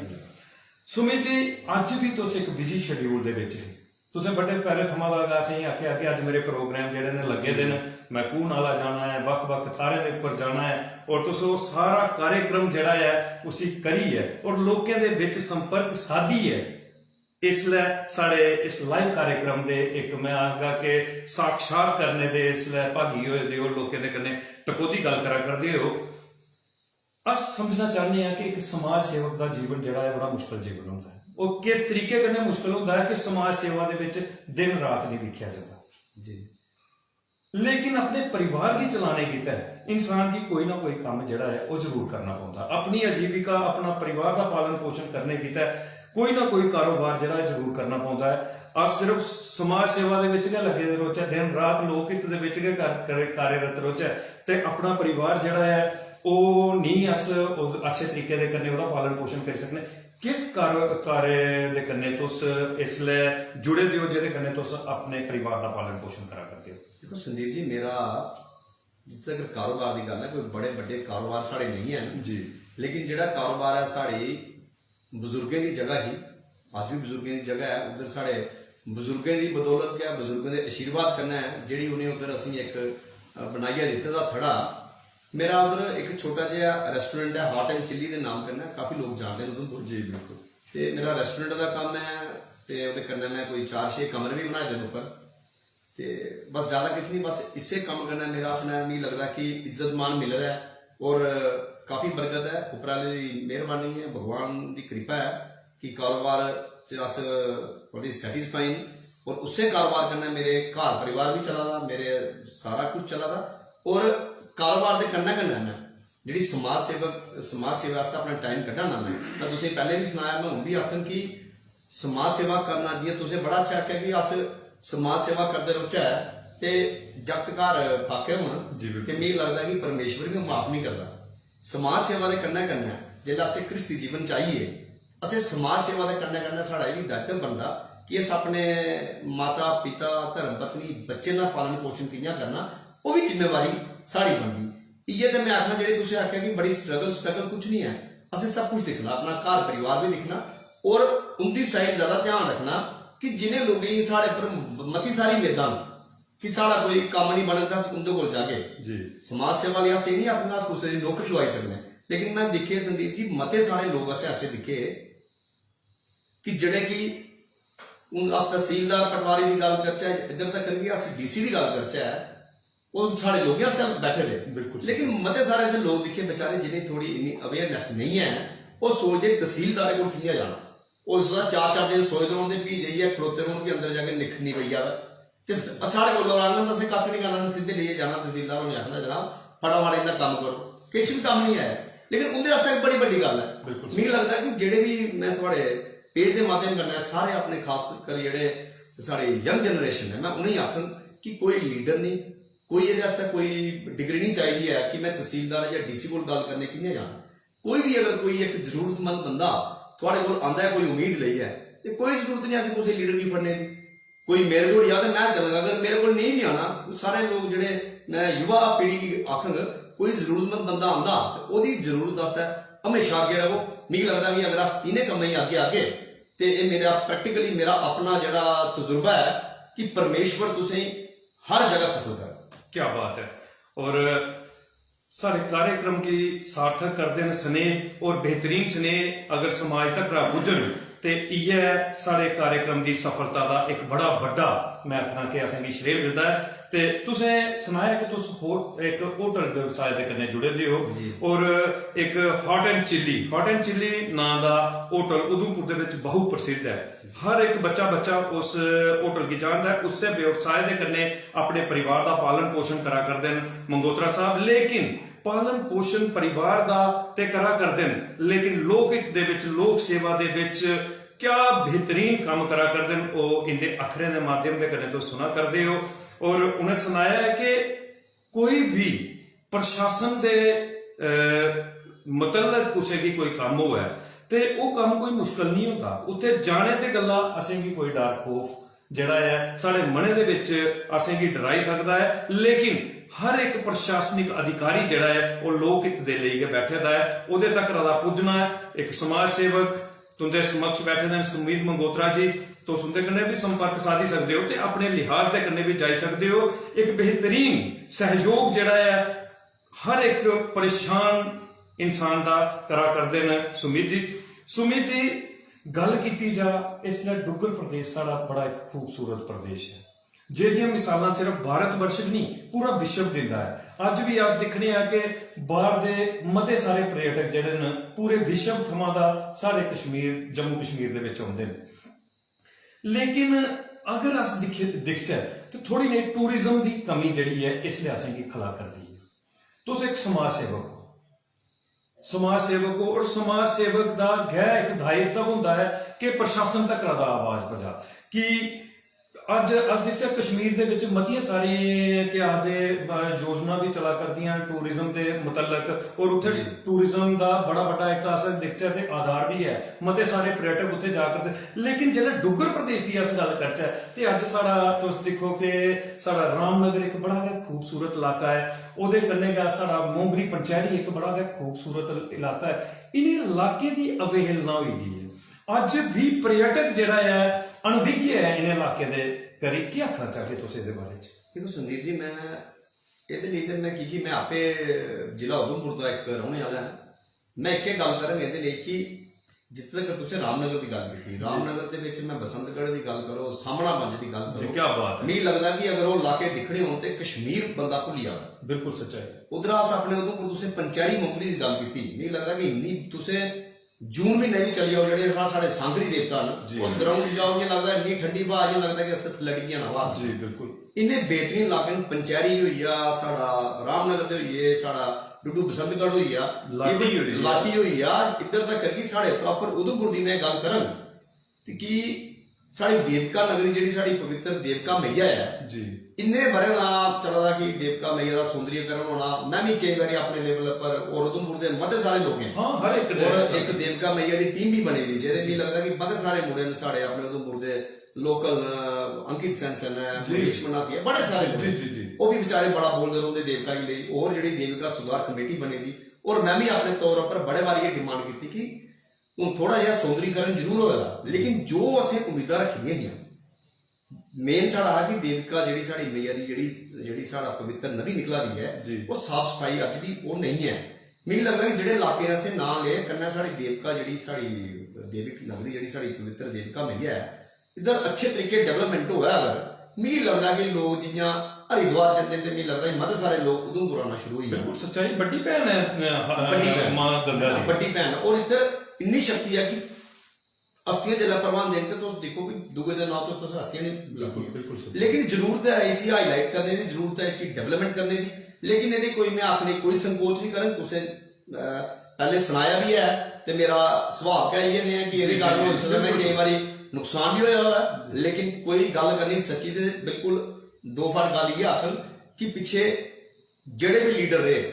सुमित जी, अज्ज बी तुस इक busy schedule दे बिच हे। तुसें बड़े पैह्ले थमां दा गै असेंगी आखेआ कि अज्ज मेरे program जेह्ड़े न लग्गे दे न, मैं कूह् नाला जाना ऐ, बक्ख-बक्ख थाह्रें दे उप्पर जाना ऐ, और तुस ओह् सारा कार्यक्रम जेह्ड़ा ऐ उसी करियै और लोकें दे बिच संपर्क साधियै इसलै साढ़े इस live कार्यक्रम दे इक, मैं आखगा कि साक्षात करने दे इसलै भागी होए दे ओ, लोकें दे कन्नै टकोह्दी गल्ल करा करदे ओ। अस समझना चाह्न्ने आं कि इक समाज सेवक दा जीवन जेह्ड़ा ऐ बड़ा मुश्कल जीवन होंदा ऐ। ओह् किस तरीके कन्नै मुश्कल होंदा ऐ कि समाज सेवा दे बिच दिन रात निं दिक्खेआ जंदा। जी। लेकिन अपने परिवार गी चलाने गितै इंसान गी कोई ना कोई कम्म जेह्ड़ा ऐ ओह् जरूर करना पौंदा। अपनी आजीविका, अपना परिवार दा पालन पोषण करने गितै कोई ना कोई कारोबार जेह्ड़ा ऐ जरूर करना पौंदा ऐ। अस सिर्फ समाज सेवा दे बिच गै लग्गे दे रौह्चै, दिन रात लोक हित दे बिच गै कर-, कर-, कार्यरत रौह्चै ते अपना परिवार जेह्ड़ा ऐ ओह् नेईं अस उस अच्छे तरीके दे कन्नै ओह्दा पालन पोषण करी सकने। किस कार-, कार्य दे कन्नै तुस इसलै जुड़े दे ओ जेह्दे कन्नै तुस अपने परिवार दा पालन पोषण करा करदे ओ? देखो संदीप जी, मेरा जित्थै तक कारोबार दी गल्ल ऐ, कोई बड़े बड्डे कारोबार साढ़े नेईं हैन। जी। लेकिन जेह्ड़ा कारोबार ऐ साढ़ी बुजुर्गें दी जगह ही, अज्ज बी बुजुर्गें दी जगह ऐ, उद्धर साढ़े बुजुर्गें दी बदौलत गै, बुजुर्गें दे आशीर्वाद कन्नै जेह्ड़ी उ'नें उद्धर असेंगी इक, अ, बनाइयै दित्ते दा थड़ा। मेरा उद्धर इक छोटा जेहा restaurant ऐ, Hot and Chilli दे नाम कन्नै, काफी लोक जानदे न उधमपुर। जी, बिल्कुल। ते मेरा restaurant दा कम्म ऐ, ते ओह्दे कन्नै में कोई चार छे कमरे बी बनाए दे न उप्पर। ते बस ज्यादा किश निं, बस इस्सै कम्म कन्नै मेरा अपना, मिगी लगदा कि इज्जत मान मिले दा ऐ और काफी बरकत ऐ, उप्पर आह्ले दी मेहरबानी ऐ, भगवान दी किरपा ऐ कि कारोबार च अस बड़ी satisfy न और उस्सै कारोबार कन्नै मेरे घर परिवार बी चला दा, मेरे सारा कुछ चला दा। और कारोबार दे कन्नै कन्नै में जेह्ड़ी समाज सेवक, समाज सेवा आस्तै अपना time कड्ढा ना में, में तुसेंगी पैह्लें बी सनाया, में हून बी आखङ कि समाज सेवा करना, जि'यां तुसें बड़ा अच्छा आखेआ कि अस समाज सेवा करदे रौह्चै ते जागत घर फाके होन, जी, बिल्कुल। ते मिगी लगदा कि परमेश्वर बी माफ निं करदा। समाज सेवा दे कन्नै कन्नै जेल्लै असें ख्रिस्ती जीवन च आइयै, असें समाज सेवा दे कन्नै कन्नै साढ़ा एह् बी दायित्व बनदा कि अस अपने माता पिता, धर्म पत्नी, बच्चें दा पालन पोषण कि'यां करना, ओह् बी जिम्मेवारी साढ़ी बनदी। इ'यै ते में आखना, जेह्ड़े तुसें आखेआ कि बड़ी स्ट्रगल स्ट्रगल कुछ निं ऐ। असें सब कुछ दिक्खना, अपना घर परिवार बी दिक्खना और उं'दी साइड ज्यादा ध्यान रक्खना कि जि'नें लोकें गी साढ़े पर मती सारी मेदां न कि साढ़ा कोई कम्म निं बनग तां अस उं'दे कोल जागे। जी। समाज सेवा लेई अस एह् निं आखना अस कुसै दी नौकरी लोआई सकने, लेकिन में दिक्खे संदीप जी, मते सारे लोक असें ऐसे दिक्खे कि जेह्ड़े कि हून अस तहसीलदार पटवारी दी गल्ल करचै, इद्धर तक कि अस डीसी दी गल्ल करचै, ओह् साढ़े लोकें आस्तै बैठे दे। बिल्कुल। लेकिन मते सारे ऐसे लोक दिक्खे बेचारे जि'नेंगी थोड़ी इन्नी अवेयरनेस नेईं ऐ, ओह् सोचदे तहसीलदार कोल कि'यां जाना। ओह् उसदा चार चार दिन सोए दे रौह्न ते फ्ही जाइयै खड़ोते रौह्न, फ्ही अंदर जाके निक्खरनी पेई जावै। ते स-, साढ़े कोल आङन, असें कक्ख निं करना, असें सिद्धे लेइयै जाना तहसीलदार होरें आखना, "जनाब, फटाफट इं'दा कम्म करो।" किश बी कम्म निं आया, लेकिन उं'दे आस्तै इक बड़ी बड्डी गल्ल ऐ। बिल्कुल। मिगी लगदा कि जेह्ड़े बी, में थुआढ़े पेज दे माध्यम कन्नै सारे अपने, खास कर जेह्ड़े साढ़े यंग जनरेशन ऐ, में उ'नेंगी आखङ कि कोई लीडर निं, कोई एह्दे आस्तै कोई डिग्री निं चाहिदी ऐ कि में तहसीलदार जां डीसी कोल गल्ल करने कि'यां जाना। कोई बी अगर कोई इक जरूरतमंद बंदा थुआढ़े कोल आंदा ऐ कोई उम्मीद लेइयै, ते कोई जरूरत निं असें कुसै लीडर गी फड़ने दी। कोई मेरे कोल आ ते में चलगा, अगर मेरे कोल नेईं बी आना, सारे लोक जेह्ड़े, में युवा पीढ़ी गी आखङ, कोई जरूरतमंद बंदा आंदा ते ओह्दी जरूरत आस्तै म्हेशा अग्गें र'वो। मिगी लगदा कि अगर अस इ'नें कम्में गी अग्गें आगे ते एह् मेरा, practically मेरा अपना जेह्ड़ा तजुर्बा ऐ कि परमेश्वर तुसेंगी हर जगह सफल करग। क्या बात ऐ। और साढ़े कार्यक्रम गी सार्थक करदे न स्नेह, और बेहतरीन स्नेह अगर समाज तक पुज्जन ते इ'यै साढ़े कार्यक्रम दी सफलता दा इक बड़ा बड्डा, में आखना कि असेंगी श्रेय मिलदा ऐ। ते तुसें सनाया कि तुस हो-, इक होटल व्यवसाय दे कन्नै जुड़े दे ओ। जी। और इक Hot and Chilli, Hot and Chilli नांऽ दा होटल उधमपुर दे बिच बहु प्रसिद्ध ऐ। हर इक बच्चा, बच्चा उस होटल गी जानदा ऐ, उस्सै व्यवसाय दे कन्नै अपने परिवार दा पालन पोषण करा करदे न मंगोत्रा साहब। लेकिन पालन पोषण परिवार दा ते करा करदे न, लेकिन लोक हित दे बिच, लोक सेवा दे बिच क्या बेहतरीन कम्म करा करदे न, ओह् इं'दे अक्खरें दे माध्यम दे कन्नै तुस सुना करदे ओ। और उ'नें सनाया ऐ कि कोई बी प्रशासन दे, अ, मतल्लक कुसै गी कोई कम्म होऐ ते ओह् कम्म कोई मुश्कल निं होंदा। उत्थै जाने दे गल्ला असेंगी कोई डर खौफ जेह्ड़ा ऐ साढ़े मनै दे बिच असेंगी डराई सकदा ऐ, लेकिन हर इक प्रशासनिक अधिकारी जेह्ड़ा ऐ ओह् लोक हित दे लेई गै बैठे दा ऐ। ओह्दे तक्कर दा पुज्जना ऐ। इक समाज सेवक तुं'दे समक्ष बैठे दे न सुमीत मंगोत्रा जी, तुस उं'दे कन्नै बी संपर्क साधी सकदे ओ ते अपने लिहाज दे कन्नै बी जाई सकदे ओ। इक बेहतरीन सैहयोग जेह्ड़ा ऐ हर इक परेशान इंसान दा करा करदे न सुमीत जी। सुमीत जी, गल्ल कीती जा, इसलै डुग्गर प्रदेश साढ़ा बड़ा इक खूबसूरत प्रदेश ऐ, जेह्दियां मिसालां सिर्फ भारत वर्ष गै नेईं, पूरा विश्व दिंदा ऐ। अज्ज बी अस दिक्खने आं कि बाह्र दे मते सारे पर्यटक जेह्ड़े न, पूरे विश्व थमां दा साढ़े कश्मीर, जम्मू कश्मीर दे बिच औंदे न। लेकिन अगर अस दिक्खी-, दिखचै ते थोह्ड़ी नेही टूरिज्म दी कमी जेह्ड़ी ऐ, इसलै असेंगी खला करदी ऐ। तुस इक समाज सेवक ओ, समाज सेवक ओ, और समाज सेवक दा गै इक दायित्व होंदा ऐ कि प्रशासन तक्कर दा आवाज पजा। कि अज्ज अस दिखचै, कश्मीर दे बिच मतियां सारियां, केह् आखदे, अ, योजना बी चला करदियां न टूरिज्म दे मुतलक, और उत्थै जी। टूरिज्म दा बड़ा बड्डा इक अस दिखचै ते आधार बी ऐ, मते सारे पर्यटक उत्थै जा करदे। लेकिन जेल्लै डुग्गर प्रदेश दी अस गल्ल करचै ते अज्ज साढ़ा, तुस दिक्खो कि साढ़ा रामनगर इक बड़ा गै खूबसूरत इलाका ऐ, ओह्दे कन्नै गै साढ़ा मोंगरी पंचैरी इक बड़ा गै खूबसूरत इलाका ऐ। इ'नें इलाकें दी अवहेलना होई दी ऐ। अज्ज बी पर्यटक जेह्ड़ा ऐ, अनभिज्ञ ऐ इ'नें इलाकें दे करी। केह् आखना चाह्गे तुस एह्दे बारे च? दिक्खो संदीप जी, में एह्दे लेई ते में, की के में आपे जिला उधमपुर दा इक रौह्ने आह्ला ऐं, में इक्कै गल्ल करङ एह्दे लेई कि जित्थै तक तुसें रामनगर दी गल्ल कीती, जी। रामनगर दे बिच में बसंतगढ़ दी गल्ल करो, सामनामंज दी गल्ल जी, करो, क्या बात है। मिगी लगदा कि अगर ओह् इलाके दिक्खने होन ते कश्मीर बंदा भुल्ली जावै। बिल्कुल सच्चाई। उद्धरा अस अपने उधमपुर, तुसें पंचैरी मोंगरी दी गल्ल कीती, मिगी लगदा कि इन्नी, तुसें जून म्हीने बी चली जाओ, जेह्ड़े इत्थै साढ़े सांगरी देवता न, जी। उस ग्राउंड च जाओ, इ'यां लगदा इन्नी ठंडी ब्हा, इ'यां लगदा कि अस लटकी जाना ब्हा। जी, बिल्कुल। इन्ने बेहतरीन इलाके न, पंचैरी होई गेआ साढ़ा, रामनगर दे होई गे, साढ़ा डुड्डू बसंतगढ़ होई गेआ, लाटी even होई गेआ। लाटी होई गेआ, इद्धर तक कि साढ़े proper उधमपुर दी में गल्ल करङ ते कि साढ़ी देवका नगरी, जेह्ड़ी साढ़ी पवित्र देवका मैया ऐ, जी इन्ने ब'रें दा चला दा कि देवका मैया दा सौंदर्यीकरण होना। में बी केईं बारी अपने लेवल पर और उधमपुर दे मते सारे लोकें हाँ, हर एक ने और इक देवका मैया दी टीम भी बनी दी, जेह्दे मिगी लगदा कि मते सारे मुंडे न साढ़े अपने उधमपुर दे, लोकल न, अंकित सैंसन ऐ, जी। मनीष मनाती ऐ, बड़े सारे जी मुंडे। जी जी ओह् बी बेचारे बड़ा बोलदे रौंह्दे देवका गी लेई। और जेह्ड़ी देविका सुधार कमेटी बनी दी, और में बी अपने तौर उप्पर बड़े बारी एह् डिमांड कीती कि हून थोह्ड़ा जेहा सौंदरीकरण जरूर होए दा, लेकिन जो असें उम्मीदां रक्खी दियां हियां, मेन साढ़ा हा कि देविका जेह्ड़ी साढ़ी मैया दी जेह्ड़ी जेह्ड़ी साढ़ा पवित्र नदी निकला दी ऐ, जी। ओह् साफ सफाई अज्ज बी ओह् नेईं ऐ। मिगी लगदा कि जेह्ड़े लाके असें नांऽ ले, कन्नै साढ़ी देविका जेह्ड़ी साढ़ी देविक नगरी जेह्ड़ी साढ़ी पवित्र देविका मैया ऐ, इद्धर अच्छे तरीके डेवलपमेंट होऐ अगर, मिगी लगदा कि लोक जि'यां हरिद्वार जंदे न ते मिगी लगदा कि मते सारे लोक उधमपुर आना शुरू होई जान। बिल्कुल सच्चाई, बड्डी भैन ऐ अ, ह- बड्डी भैन। मां गंगा जी। बड्डी भैन, और इद्धर इन्नी शक्ति ऐ कि अस्थियां जिसलै प्रवाहंदे न ते तुस दिक्खो कि दूए दे नांऽ तो तुस अस्थियां नहीं बिल्कुल लभदियां। बिल्कुल सच्चाई। लेकिन जरूरत ऐ इसी हाईलाइट करने दी, जरूरत ऐ इसी डेवलपमेंट करने दी। लेकिन एह्दे कोई, में आखने कोई संकोच नहीं करन, तुसें अ, पैह्ले सनाया बी ऐ ते मेरा सुभाऽ गै इ'यै नेहा कि एह्दे कारण होई सकदा में केईं बारी नुकसान बी होया होऐ, लेकिन कोई गल्ल करनी सच्ची ते बिल्कुल दो फट गल्ल इ'यै आखङ कि पिच्छे जेह्ड़े बी लीडर रेह्,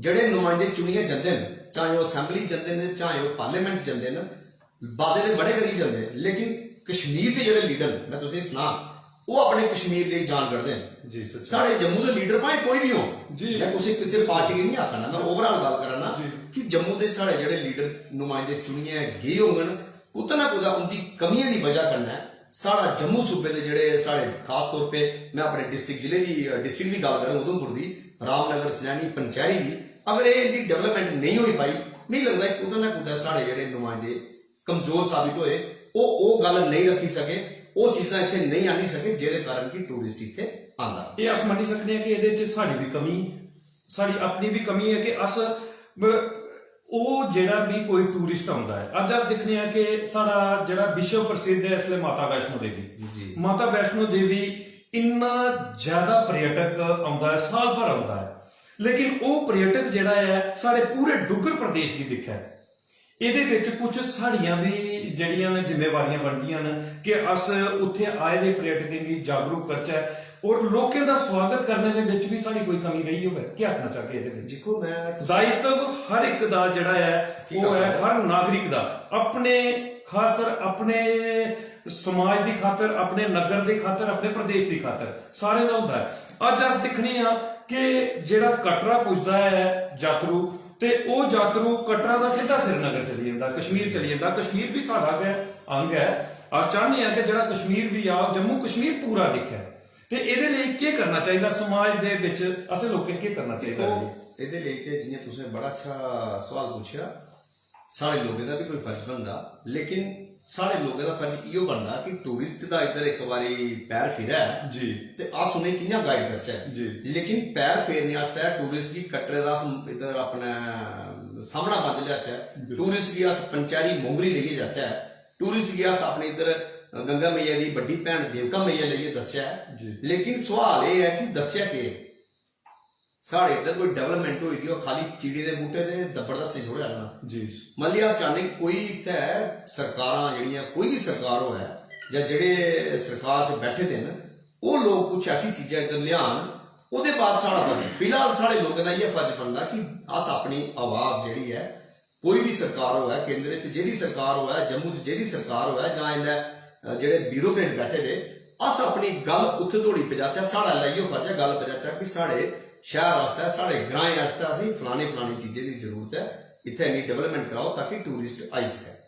जेह्ड़े नुमाइंदे चुनियै जंदे न, चाहे ओह् असैंबली जंदे न, चाहे ओह् पार्लियामेंट जंदे न, बादे ते बड़े करी जंदे, लेकिन कश्मीर दे जेह्ड़े लीडर न, में तुसेंगी सनां, ओह् अपने कश्मीर लेई जान कड्ढदे न। जी सर। साढ़े जम्मू दे लीडर भाएं कोई बी होन, जी। में कुसै किसै पार्टी गी नहीं आखा ना, में ओवरआल गल्ल करा ना जी। कि जम्मू दे साढ़े जेह्ड़े लीडर नुमाइंदे चुनियै गे होङन, कुतै ना कुतै उं'दी कमियें दी बजह कन्नै साढ़ा जम्मू सूबे दे जेह्ड़े साढ़े, खास तौर पे में अपने डिस्ट्रिक्ट जिले दी, डिस्ट्रिक्ट दी गल्ल करूं उधमपुर दी, रामनगर, चनैनी, पंचैरी दी, अगर एह् इं'दी डेवलपमेंट नेईं होई पाई, मिगी लगदा कि कुतै ना कुतै साढ़े जेह्ड़े नुमाइंदे कमजोर साबित होए, ओह् ओह् गल्ल नेईं रक्खी सके, ओह् चीजां इत्थै नेईं आह्नी सके, जेह्दे कारण कि टूरिस्ट इत्थै आंदा। एह् अस मन्नी सकने आं कि एह्दे च साढ़ी बी कमी, साढ़ी अपनी बी कमी ऐ कि अस ब- ओह् जेह्ड़ा बी कोई टूरिस्ट औंदा ऐ, अज्ज अस दिक्खने आं कि साढ़ा जेह्ड़ा विश्व प्रसिद्ध ऐ इसलै माता वैष्णो देवी। जी। माता वैष्णो देवी इन्ना ज्यादा पर्यटक औंदा ऐ, साल भर औंदा ऐ, लेकिन ओह् पर्यटक जेह्ड़ा ऐ साढ़े पूरे डुग्गर प्रदेश गी दिक्खै, एह्दे बिच कुछ साढ़ियां बी जेह्ड़ियां न जिम्मेवारियां बनदियां न कि अस उत्थै आए दे पर्यटकें गी जागरूक करचै और लोकें दा स्वागत करने दे बिच बी साढ़ी कोई कमी रेही होऐ। केह् आखना चाहगे एह्दे बिच? दिक्खो, में तुस- दायित्व हर इक दा जेह्ड़ा ऐ ठीक ओह् ऐ आखा दे। हर नागरिक दा अपने, खास कर अपने समाज दी खातर, अपने नगर दी खातर, अपने प्रदेश दी खातर सारें दा होंदा ऐ। अज्ज अस दिक्खने आं कि जेह्ड़ा कटरा पुजदा ऐ जातरू, ते ओह् जातरू कटरा दा सिद्धा श्रीनगर चली जंदा, कश्मीर चली जंदा। कश्मीर बी साढ़ा गै अंग ऐ। अस चाह्न्ने आं कि जेह्ड़ा कश्मीर बी आ, जम्मू कश्मीर पूरा दिक्खै। ते एह्दे लेई केह् करना चाहिदा? समाज दे बिच असें लोकें केह् करना चाहिदा? दिक्खो, एह्दे लेई ते जि'यां तुसें बड़ा अच्छा सोआल पुच्छेआ, साढ़े लोकें दा बी कोई फर्ज बनदा, लेकिन साढ़े लोकें दा फर्ज इ'यो बनदा कि टूरिस्ट दा इद्धर इक बारी पैर फिरै जी। ते अस उ'नेंगी कि'यां गाइड करचै। जी। लेकिन पैर फेरने आस्तै टूरिस्ट गी कटरे दा अस इद्धर अपने सामना बंद लेआचै, बिल्कुल। टूरिस्ट गी अस पंचैरी मोंगरी लेइयै जाचै, टूरिस्ट गी अस अपने इद्धर गंगा मैया दी बड्डी भैन देवका मैया लेइयै दसचै। जी। लेकिन सोआल एह् ऐ कि दसचै केह्? साढ़े इद्धर कोई डेवलपमेंट होई दी हो, खाली चीड़ी दे बूह्टे ते दब्बड़ दस्सने थोड़े आह्नना। जी। मतलब अस चाह्न्ने कि कोई इत्थै सरकारां जेह्ड़ियां, कोई बी सरकार होऐ जां जेह्ड़े सरकार च बैठे दे न, ओह् लोक कुछ ऐसी चीजां इद्धर लेआन। ओह्दे बाद साढ़ा फर्ज, फिलहाल साढ़े लोकें दा इ'यै फर्ज बनदा कि अस अपनी आवाज जेह्ड़ी ऐ, कोई बी सरकार होऐ, केंद्र च जेह्दी सरकार होऐ, जम्मू च जेह्दी सरकार होऐ, जां इसलै, अ, जेह्ड़े ब्यूरोक्रेट बैठे दे, अस अपनी गल्ल उत्थै धोड़ी पजाचै। साढ़ा इसलै इ'यो फर्ज ऐ, गल्ल पजाचै कि साढ़े शैह्र आस्तै, साढ़े ग्राएं आस्तै असेंगी फलानी फलानी चीजें दी जरूरत ऐ, इत्थै इन्नी डेवलपमेंट कराओ ताकि टूरिस्ट आई सकै।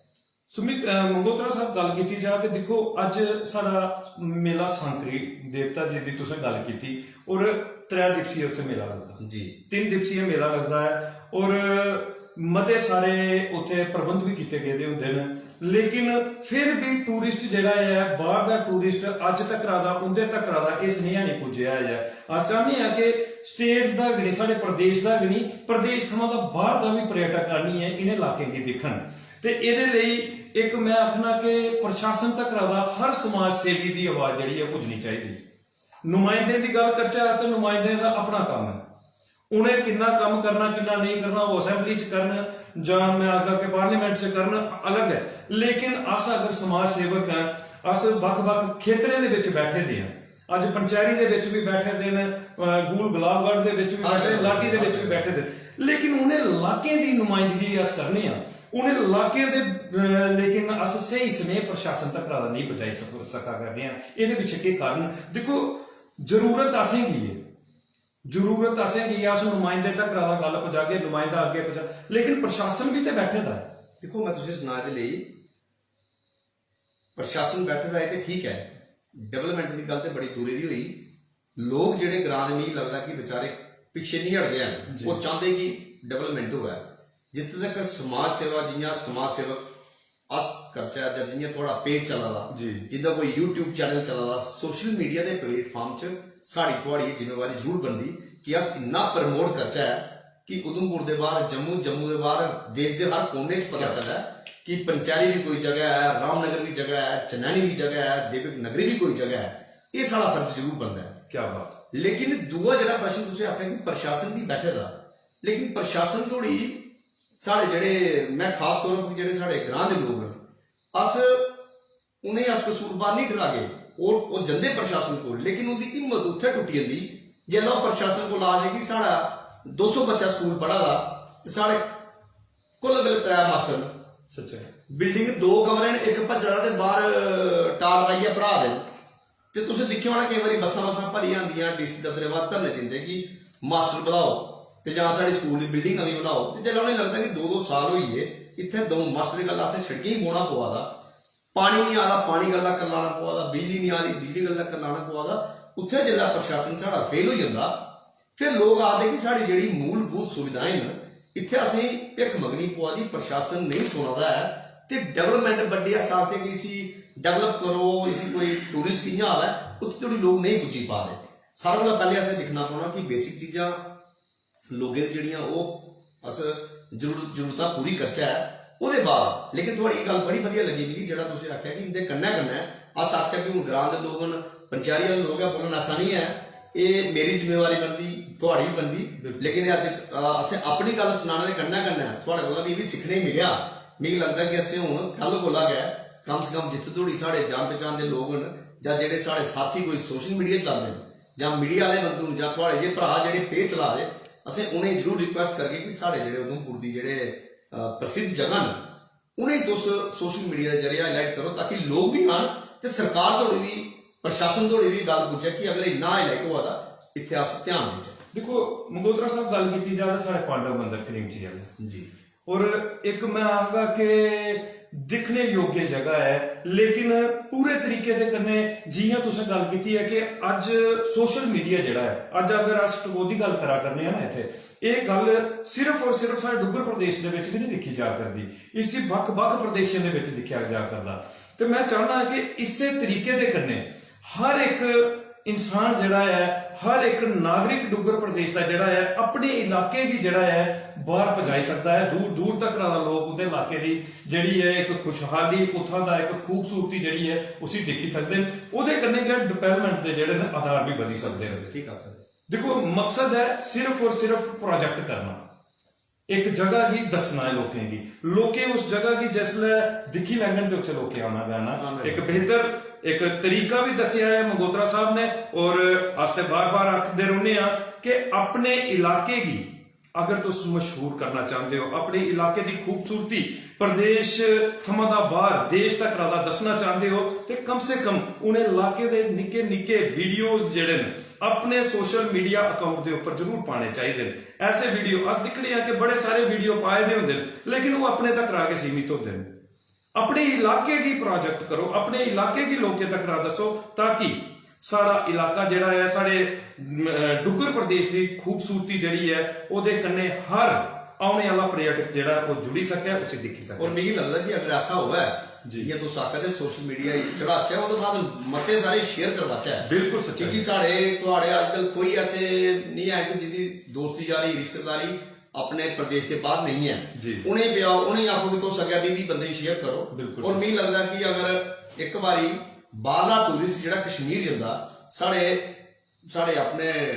सुमित, अ, मंगोत्रा साहब, गल्ल कीती जा ते दिक्खो, अज्ज साढ़ा मेला सांकरी देवता जी दी तुसें गल्ल कीती, और त्रै दिवसीय उत्थै मेला लगदा। जी। तिन्न दिवसीय मेला लगदा ऐ और मते सारे उत्थै प्रबंध बी कीते गेदे होंदे न, लेकिन फिर बी टूरिस्ट जेह्ड़ा ऐ, बाह्र दा टूरिस्ट अज्ज तक्कर दा, उं'दे तक्कर दा एह् सनेहा नेईं पुज्जेआ ऐ। अस चाह्न्ने आं कि स्टेट दा गै नेईं, साढ़े प्रदेश दा गै नेईं, प्रदेश थमां दा बाह्र दा बी पर्यटक आनियै इ'नें लाकें गी दिक्खन। ते एह्दे लेई इक में आखना कि प्रशासन तक्कर दा हर समाज सेवी दी आवाज जेह्ड़ी ऐ पुज्जनी चाहिदी। नुमाइंदें दी गल्ल करचै अस ते नुमाइंदें दा अपना कम्म ऐ, उ'नें किन्ना कम्म करना किन्ना नेईं करना ओह् असैंबली च करन जां में आखगा कि पार्लियामेंट च करन अलग ऐ, लेकिन अस अगर समाज सेवक आं अस बक्ख-बक्ख खेतरें दे बिच बैठे दे आं। अज्ज पंचैरी दे बिच बी बैठे दे न, अ, गूल गुलाबगढ़ दे बिच बी बैठे दे, लाटी दे बिच बी बैठे दे न। लेकिन उ'नें लाकें दी नुमाइंदगी अस करने आं, उ'नें लाकें दे, अ, लेकिन अस स्हेई सनेह प्रशासन तक्कर दा नेईं पजाई सक-, सका करने आं। एह्दे पिच्छे केह् कारण? दिक्खो, जरूरत असेंगी ऐ, जरूरत असेंगी ऐ, अस नुमाइंदे तक्कर दा गल्ल पजागे, नुमाइंदा अग्गें पजा-, लेकिन प्रशासन बी ते बैठे दा ऐ। दिक्खो, में तुसें सनाऽ दे लेई, प्रशासन बैठे दा ऐ ते ठीक ऐ, development दी गल्ल ते बड़ी दूरै दी होई। लोक जेह्ड़े ग्रां दे, मिगी लगदा कि बेचारे पिच्छे निं हटदे हैन, जी। ओह् चांह्दे कि development होऐ। जित्थै तक समाज सेवा, जि'यां समाज सेवक अस करचै जां जि'यां थुआढ़ा page चला दा, जी। जिं'दा कोई YouTube channel चला दा, social media दे platform च साढ़ी थुआढ़ी एह् जिम्मेवारी जरूर बनदी कि अस इन्ना promote करचै कि उधमपुर दे बाह्र, जम्मू, जम्मू दे बाह्र, देश दे हर कोने च पता चलै कि पंचैरी बी कोई जगह ऐ, रामनगर बी जगह ऐ, चनैनी बी जगह ऐ, देवक नगरी बी कोई जगह ऐ। एह् साढ़ा फर्ज जरूर बनदा ऐ। क्या बात। लेकिन दूआ जेह्ड़ा प्रश्न तुसें आखेआ कि प्रशासन बी बैठे दा, लेकिन प्रशासन धोड़ी साढ़े जेह्ड़े, में खास तौर पर जेह्ड़े साढ़े ग्रां दे लोक न, अस उ'नेंगी अस कसूरवार निं ठरागे। ओह्, ओह् जंदे प्रशासन कोल, लेकिन उं'दी हिम्मत उत्थै टुट्टी जंदी जिसलै ओह् प्रशासन कोल आखदे कि साढ़ा दो सौ बच्चा स्कूल पढ़ा दा ते साढ़े कोल अगले त्रै मास्टर न। सच्चै। Building दो कमरे न, इक भज्जे दा ते बाह्र टाट लाइयै पढ़ा दे न। ते तुसें दिक्खेआ होना, केईं बारी बस्सां, बस्सां भरियां आंदियां, डीसी दफ्तरै बाह्र धरने दिंदे कि मास्टर बधाओ ते जां साढ़ी स्कूल दी building नमीं बनाओ। ते जिसलै उ'नेंगी लगदा कि दो दो साल होई गे, इत्थै द'ऊं मास्टरें गल्ला असें सड़कें गी बौह्ना पवा दा, पानी निं आ दा, पानी गल्ला करलाना पवा दा, बिजली निं आ दी, बिजली गल्ला करलाना पवा दा, उत्थै जिसलै प्रशासन साढ़ा fail होई जंदा, फिर लोक आखदे कि साढ़ी जेह्ड़ी मूलभूत सुविधाएं न, इत्थै असेंगी भिक्ख मंगनी पवा दी, प्रशासन नेईं सुना दा ऐ। ते development बड्डी, अस आखचै कि इसी develop करो, इसी कोई tourist कि'यां आवै, उत्थै धोड़ी लोक नेईं पुज्जी पा दे। सारें कोला पैह्लें असें दिक्खना पौना कि basic चीजां लोकें दी जेह्ड़ियां, ओह् अस जरूरत, जरूरतां पूरी करचै, ओह्दे बाद। लेकिन थुआढ़ी एह् गल्ल बड़ी बधिया लग्गी मिगी, जेह्ड़ा तुसें आखेआ कि इं'दे कन्नै कन्नै अस आखचै कि हून ग्रां दे लोक न, पंचैरी आह्ले लोक गै बोलन, ऐसा निं ऐ। एह् मेरी जिम्मेवारी बनदी, थुआढ़ी बी बनदी। बिल्कुल। लेकिन अज्ज, अ, असें अपनी गल्ल सनाने दे कन्नै कन्नै थुआढ़े कोला बी एह् बी सिक्खने गी मिलेआ। मिगी लगदा कि असें हून कल कोला गै, कम से कम जित्थै धोड़ी साढ़े जान पहचान दे लोक न जां जेह्ड़े साढ़े साथी कोई social media चलांदे न जां media आह्ले बंधु न जां थुआढ़े जे भ्राऽ जेह्ड़े page चला दे, असें उ'नेंगी जरूर request करगे कि साढ़े जेह्ड़े उधमपुर दी जेह्ड़े, अ, प्रसिद्ध जगह न, उ'नेंगी तुस social media दे जरिए highlight करो, ताकि लोक बी आन ते सरकार धोड़ी बी, प्रशासन धोड़ी बी गल्ल पुज्जै कि अगर इन्ना highlight होआ दा, इत्थै अस ध्यान देचै। दिक्खो, मंगोत्रा साहब, गल्ल कीती जा ते साढ़े पांडव मंदर करीमची आह्ला। जी। और इक मैं आखगा कि दिक्खने योग्य जगह ऐ, लेकिन पूरे तरीके दे कन्नै, जि'यां तुसें गल्ल कीती ऐ कि अज्ज social media जेह्ड़ा ऐ, अज्ज अगर अस टकोह्दी गल्ल करा करने आं ना इत्थै, एह् गल्ल सिर्फ और सिर्फ साढ़े डुग्गर प्रदेश दे बिच गै निं दिक्खी जा करदी, इसी बक्ख-बक्ख प्रदेशें दे बिच दिक्खेआ जा करदा। ते मैं चाह्न्नां कि इस्सै तरीके दे कन्नै हर इक इंसान जेह्ड़ा ऐ, हर इक नागरिक डुग्गर प्रदेश दा जेह्ड़ा ऐ, अपने इलाके गी जेह्ड़ा ऐ, बाह्र पजाई सकदा ऐ, दूर-दूर तक दा लोक उं'दे इलाके दी जेह्ड़ी ऐ इक खुशहाली, उत्थां दा इक खूबसूरती जेह्ड़ी ऐ, उसी दिक्खी सकदे न। ओह्दे कन्नै गै development दे जेह्ड़े न आधार बी बधी सकदे न। ठीक आखा दे। दिक्खो, मकसद ऐ सिर्फ और सिर्फ project करना, इक जगह गी दस्सना ऐ लोकें गी। लोकें उस जगह गी जिसलै दिक्खी लैङन ते उत्थै लोकें आना गै आना। आना गै। इक बेहतर इक तरीका बी दस्सेआ ऐ मंगोत्रा साहब ने, और अस ते बार-बार आखदे रौह्ने आं कि अपने इलाके गी अगर तुस मशहूर करना चांह्दे ओ, अपने इलाके दी खूबसूरती प्रदेश थमां दा बाह्र देश तक दा दस्सना चांह्दे ओ, ते कम से कम उ'नें इलाके दे निक्के निक्के videos जेह्ड़े न, अपने social media account दे उप्पर जरूर पाने चाहिदे न। ऐसे video अस दिक्खने आं कि बड़े सारे video पाए दे होंदे न, लेकिन ओह् अपने तक गै सीमित होंदे न। अपने इलाके गी project करो, अपने इलाके गी लोकें तक दस्सो, ताकि साढ़ा इलाका जेह्ड़ा ऐ, साढ़े, म, अ, डुग्गर प्रदेश दी खूबसूरती जेह्ड़ी ऐ, ओह्दे कन्नै हर औने आह्ला पर्यटक जेह्ड़ा ऐ, ओह् जुड़ी सकै, उसी दिक्खी सकै। और मिगी लगदा कि अगर ऐसा होऐ, जी। जि'यां तुस आखा दे, social media गी चढ़ाचै, ओह्दे बाद मते सारे share करवाचै। बिल्कुल सच्चाई। क्योंकि साढ़े, थुआढ़े अजकल कोई ऐसे निं है कि जिंदी दोस्ती यारी, रिश्तेदारी अपने प्रदेश दे बाह्र नेईं ऐ। जी। उ'नेंगी पेआ, उ'नेंगी आखो कि तुस अग्गें बीह् बीह् बंदे गी share करो। बिल्कुल। और मिगी लगदा कि अगर इक बारी बाह्रला tourist जेह्ड़ा कश्मीर जंदा, साढ़े, साढ़े अपने,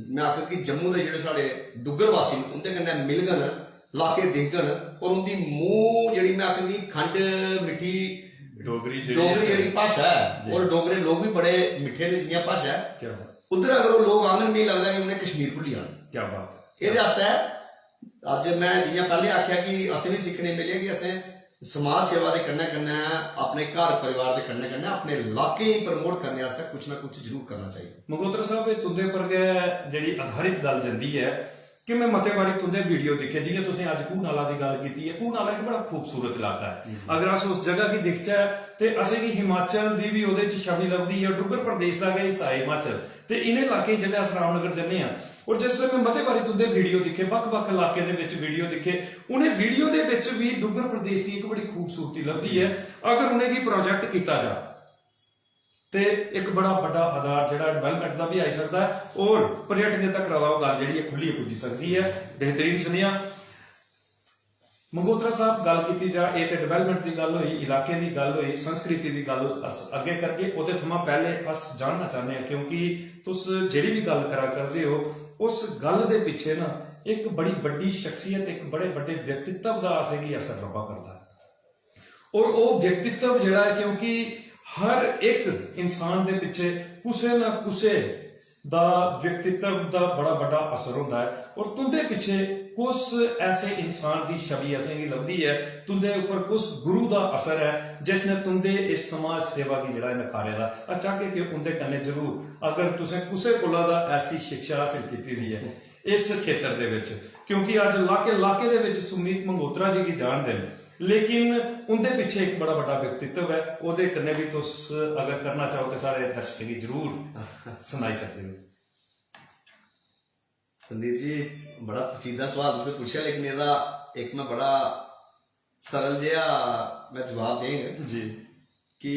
में आखङ कि जम्मू दे जेह्ड़े साढ़े डुग्गर वासी न, उं'दे कन्नै मिलङन, लाके दिखङन, और उं'दी मूंह जेह्ड़ी, में आखङ कि खंड मिट्ठी डोगरी जेह्ड़ी डोगरी जेह्ड़ी भाशा ऐ जी। और डोगरे लोक बी बड़े मिट्ठे न, जि'यां भाशा ऐ। क्या बात। उद्धर अगर ओह् लोक आङन, मिगी लगदा कि उ'नें कश्मीर भुल्ली जाना। क्या बात है। एह्दे आस्तै अज्ज में जि'यां पैह्लें आखेआ कि असें बी सिक्खने मिलेआ कि असें समाज सेवा दे कन्नै कन्नै अपने घर परिवार दे कन्नै कन्नै अपने इलाके गी प्रमोट करने आस्तै कुछ ना कुछ जरूर करना चाहिए। मंगोत्रा साहब, एह् तुं'दे पर गै जेह्ड़ी आधारित गल्ल जंदी ऐ कि में मते बारी तुं'दे वीडियो दिक्खे, जि'यां तुसें अज्ज कूह् नाला दी गल्ल कीती ऐ। कूह् नाला इक बड़ा खूबसूरत इलाका ऐ। जी, जी। अगर अस उस जगह गी दिखचै ते असेंगी हिमाचल दी बी ओह्दे च छवि लभदी ऐ, डुग्गर प्रदेश दा गै हिस्सा ऐ हिमाचल। ते इ'नें इलाकें च जेल्लै अस रामनगर जन्ने आं, और जिसलै में मते बारी तुं'दे वीडियो दिक्खे, बक्ख-बक्ख इलाकें दे बिच वीडियो दिक्खे, उ'नें वीडियो दे बिच बी डुग्गर प्रदेश दी इक बड़ी खूबसूरती लभदी ऐ। अगर उ'नेंगी प्रोजेक्ट कीता जा, ते इक बड़ा बड्डा आधार जेह्ड़ा डेवलपमेंट दा बी आई सकदा ऐ, और पर्यटकें तक्कर दा ओह् गल्ल जेह्ड़ी ऐ खु'ल्लियै पुज्जी सकदी ऐ। बेहतरीन सनेहा। मंगोत्रा साहब, गल्ल कीती जा, एह् ते डेवलपमेंट दी गल्ल होई, इलाके दी गल्ल होई, संस्कृति दी गल्ल अस अग्गें करगे। ओह्दे थमां पैह्ले अस जानना चाह्न्ने आं, क्योंकि तुस जेह्ड़ी बी गल्ल करा करदे ओ, उस गल्ल दे पिच्छे ना इक बड़ी बड्डी शख्सियत, इक बड़े बड्डे व्यक्तित्व दा असेंगी असर लब्भा करदा ऐ। और ओह् व्यक्तित्व जेह्ड़ा ऐ, क्योंकि हर इक इंसान दे पिच्छे कुसै ना कुसै दा व्यक्तित्व दा बड़ा बड्डा असर होंदा ऐ। और तुं'दे पिच्छे कुस ऐसे इंसान दी छवि असेंगी लभदी ऐ, तुं'दे उप्पर कुस गुरु दा असर ऐ जिसने तुं'दे इस समाज सेवा गी जेह्ड़ा ऐ नखारे दा? अचानक कि उं'दे कन्नै जरूर, अगर तुसें कुसै कोला दा ऐसी शिक्षा हासल कीती दी ऐ इस खेतर दे बिच, क्योंकि अज्ज लाके लाके दे बिच सुमित मंगोत्रा जी गी जानदे न, लेकिन उं'दे पिच्छे इक बड़ा बड्डा व्यक्तित्व ऐ। ओह्दे कन्नै बी तुस अगर करना चाहो ते साढ़े दर्शकें गी जरूर सनाई सकदे ओ। संदीप जी, बड़ा पेचीदा सवाल तुसें पुच्छेआ, लेकिन एह्दा इक में बड़ा सरल जेहा में जवाब देंग जी। कि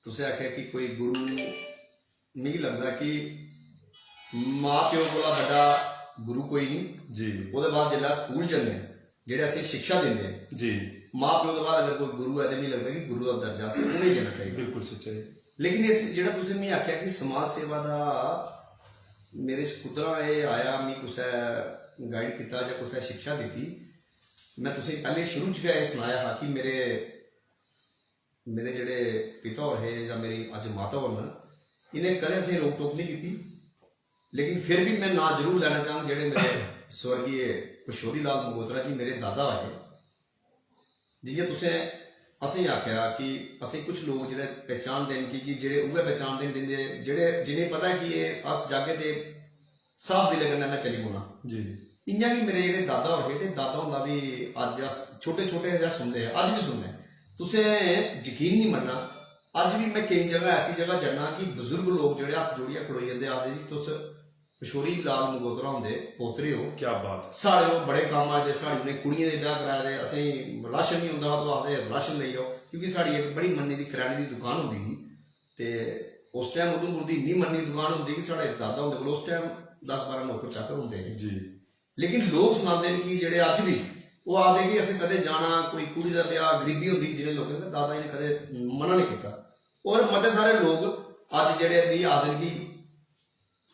तुसें आखेआ कि कोई गुरु, मिगी लगदा कि मां प्यो कोला बड्डा गुरु कोई निं। जी। ओह्दे बाद जिसलै अस स्कूल जन्ने आं, जेह्ड़े असें शिक्षा दिंदे न, जी। मां प्यो दे बाद अगर कोई गुरु ऐ ते मिगी लगदा कि गुरु दा दर्जा असें उ'नेंगी देना चाहिदा। बिल्कुल सच्चाई। लेकिन इस जेह्ड़ा तुसें मिगी आखेआ कि समाज सेवा दा मेरे च कुद्धरा एह् आया, मिगी कुसै गाइड कीता जां कुसै शिक्षा दित्ती, में तुसेंगी पैह्लें शुरू च गै एह् सनाया हा कि मेरे, मेरे जेह्ड़े पिता होर हे जां मेरी अज्ज माता होर न, इ'नें कदें असेंगी रोक टोक निं कीती। लेकिन फिर बी में नांऽ जरूर लैना चाह्ङ जेह्ड़े मेरे स्वर्गीय किशोरी लाल मंगोत्रा जी मेरे दादा हे। जि'यां तुसें असेंगी आखेआ कि असें कुछ लोक जेह्ड़े पहचानदे न, की, कि जेह्ड़े उ'ऐ पहचानदे न जिंदे, जेह्ड़े, जि'नेंगी पता ऐ कि एह् अस जागे ते साफ दिलै कन्नै में चली पौना। जी। इ'यां गै मेरे जेह्ड़े दादा होर हे, ते दादा हुंदा बी अज्ज अस छोटे-छोटे हे ते अस सुनदे हे, अज्ज बी सुनने। तुसें यकीन निं मन्नना, अज्ज बी में केईं जगह, ऐसी जगह जन्ना कि बजुर्ग लोक जेह्ड़े हत्थ जोड़ियै खड़ोई जंदे, आखदे, "जी, तुस किशोरी लाल मंगोत्रा हुंदे पोतरे ओ। क्या बात है। साढ़े ओह् बड़े कम्म आए दे, साढ़ी उ'नें कुड़ियें दे ब्याह् कराए दे, असेंगी राशन निं होंदा हा, ते ओह् आखदे, 'राशन लेई आओ।'" क्योंकि साढ़ी इक बड़ी मन्नी दी करेआने दी दुकान होंदी ही, ते उस टाइम उधमपुर दी इन्नी मन्नी दुकान होंदी कि साढ़े दादा हुंदे कोल उस टाइम दस बारां नौकर चाकर होंदे हे। जी। लेकिन लोक सनांदे न कि जेह्ड़े अज्ज बी ओह् आखदे कि असें कदें जाना, कोई कुड़ी दा ब्याह्, गरीबी होंदी ही जि'नें लोकें दे, दादा जी ने कदें मना निं कीता। और मते सारे लोक अज्ज जेह्ड़े मिगी आखदे न कि,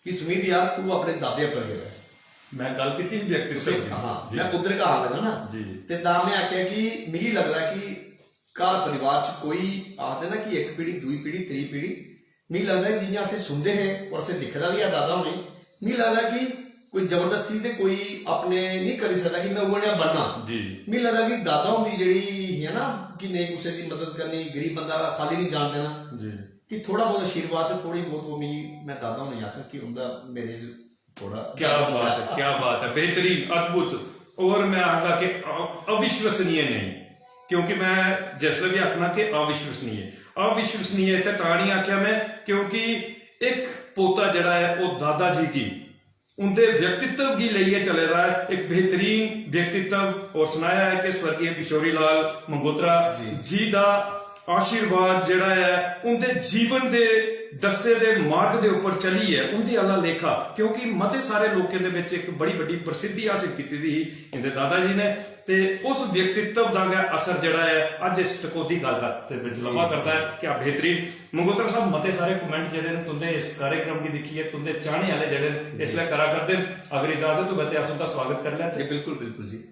कि सुमित यार, तू अपने दादे पर गेदा ऐ। में गल्ल कीती ही व्यक्तित्व तुसें, दी। हां, जी। में उद्धर गै आन लगा ना। जी। ते तां में आखेआ कि मिगी लगदा कि घर परिवार च कोई आखदे ना कि इक पीढ़ी, दूई पीढ़ी, त्री पीढ़ी, मिगी लगदा कि जि'यां असें सुनदे हे और असें दिक्खे दा बी ऐ दादा होरें, मिगी लगदा कि कोई जबरदस्ती ते कोई अपने निं करी सकदा कि में उ'ऐ नेहा बनना। जी। मिगी लगदा कि दादा हुंदी जेह्ड़ी ही ना कि नेईं कुसै दी मदद करनी, गरीब बंदा खाल्ली निं जान देना। जी। कि थोह्ड़ा बहुत आशीर्वाद ते थोह्ड़ी बहुत ओह् मिगी, में दादा हुनें गी आखङ कि उं'दा मेरे च थोह्ड़ा क्या बात है, क्या बात है, बेहतरीन, अद्भुत। और में आखगा कि अ-, अविश्वसनीय नेईं, क्योंकि में जिसलै बी आखना कि अविश्वसनीय, अविश्वसनीय इत्थै तां निं आखेआ में, क्योंकि इक पोता जेह्ड़ा ऐ, ओह् दादा जी गी, उं'दे व्यक्तित्व गी लेइयै चले दा ऐ, इक बेहतरीन व्यक्तित्व। और सनाया ऐ कि स्वर्गीय किशोरी लाल मंगोत्रा जी। जी दा आशीर्वाद जेह्ड़ा ऐ, उं'दे जीवन दे दस्से दे मार्ग दे उप्पर चलियै उं'दे आह्ला लेखा, क्योंकि मते सारे लोकें दे बिच इक बड़ी बड्डी प्रसिद्धि हासल कीती दी ही इं'दे दादा जी ने, ते उस व्यक्तित्व दा गै असर जेह्ड़ा ऐ, अज्ज इस टकोह्दी गल्लबात दे बिच लब्भा जी। करदा ऐ। क्या बेहतरीन। मंगोत्रा साहब, मते सारे comment जेह्ड़े न तुं'दे इस कार्यक्रम गी दिक्खियै तुं'दे चाह्ने आह्ले जेह्ड़े न, जी। इसलै करा करदे न। अगर इजाजत होऐ ते अस उं'दा स्वागत करी लैचै। जी, बिल्कुल, बिल्कुल जी।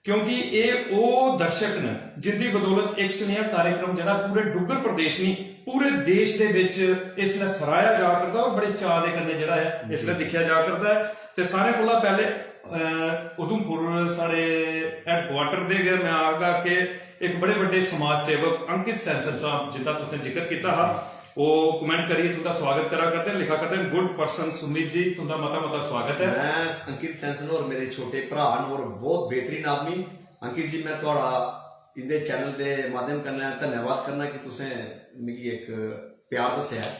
क्योंकि एह् ओह् दर्शक न जिंदी बदौलत इक सनेहा कार्यक्रम जेह्ड़ा पूरे डुग्गर प्रदेश नी, पूरे देश दे बिच इसलै सराहेआ जा करदा और बड़े चाऽ दे कन्नै जेह्ड़ा ऐ इसलै दिक्खेआ जा करदा ऐ। ते सारें कोला पैह्ले, अ, उधमपुर साढ़े हेडक्वार्टर दे गै मैं आखगा कि इक बड़े बड्डे समाज सेवक अंकित सैंसन साहब, जिंदा तुसें जिक्र कीता हा, ओह् कमेंट करियै तुंदा स्वागत करा करदे न, लिखा करदे न, "गुड पर्सन सुमित जी, तुंदा मता मता स्वागत ऐ।" मैं अंकित सैंसन होर मेरे छोटे भ्राऽ न और बहुत बेहतरीन आदमी। अंकित जी, मैं थुआढ़ा इंदे चैनल दे माध्यम कन्नै धन्यवाद करना कि तुसें मिगी इक प्यार दस्सेआ ऐ।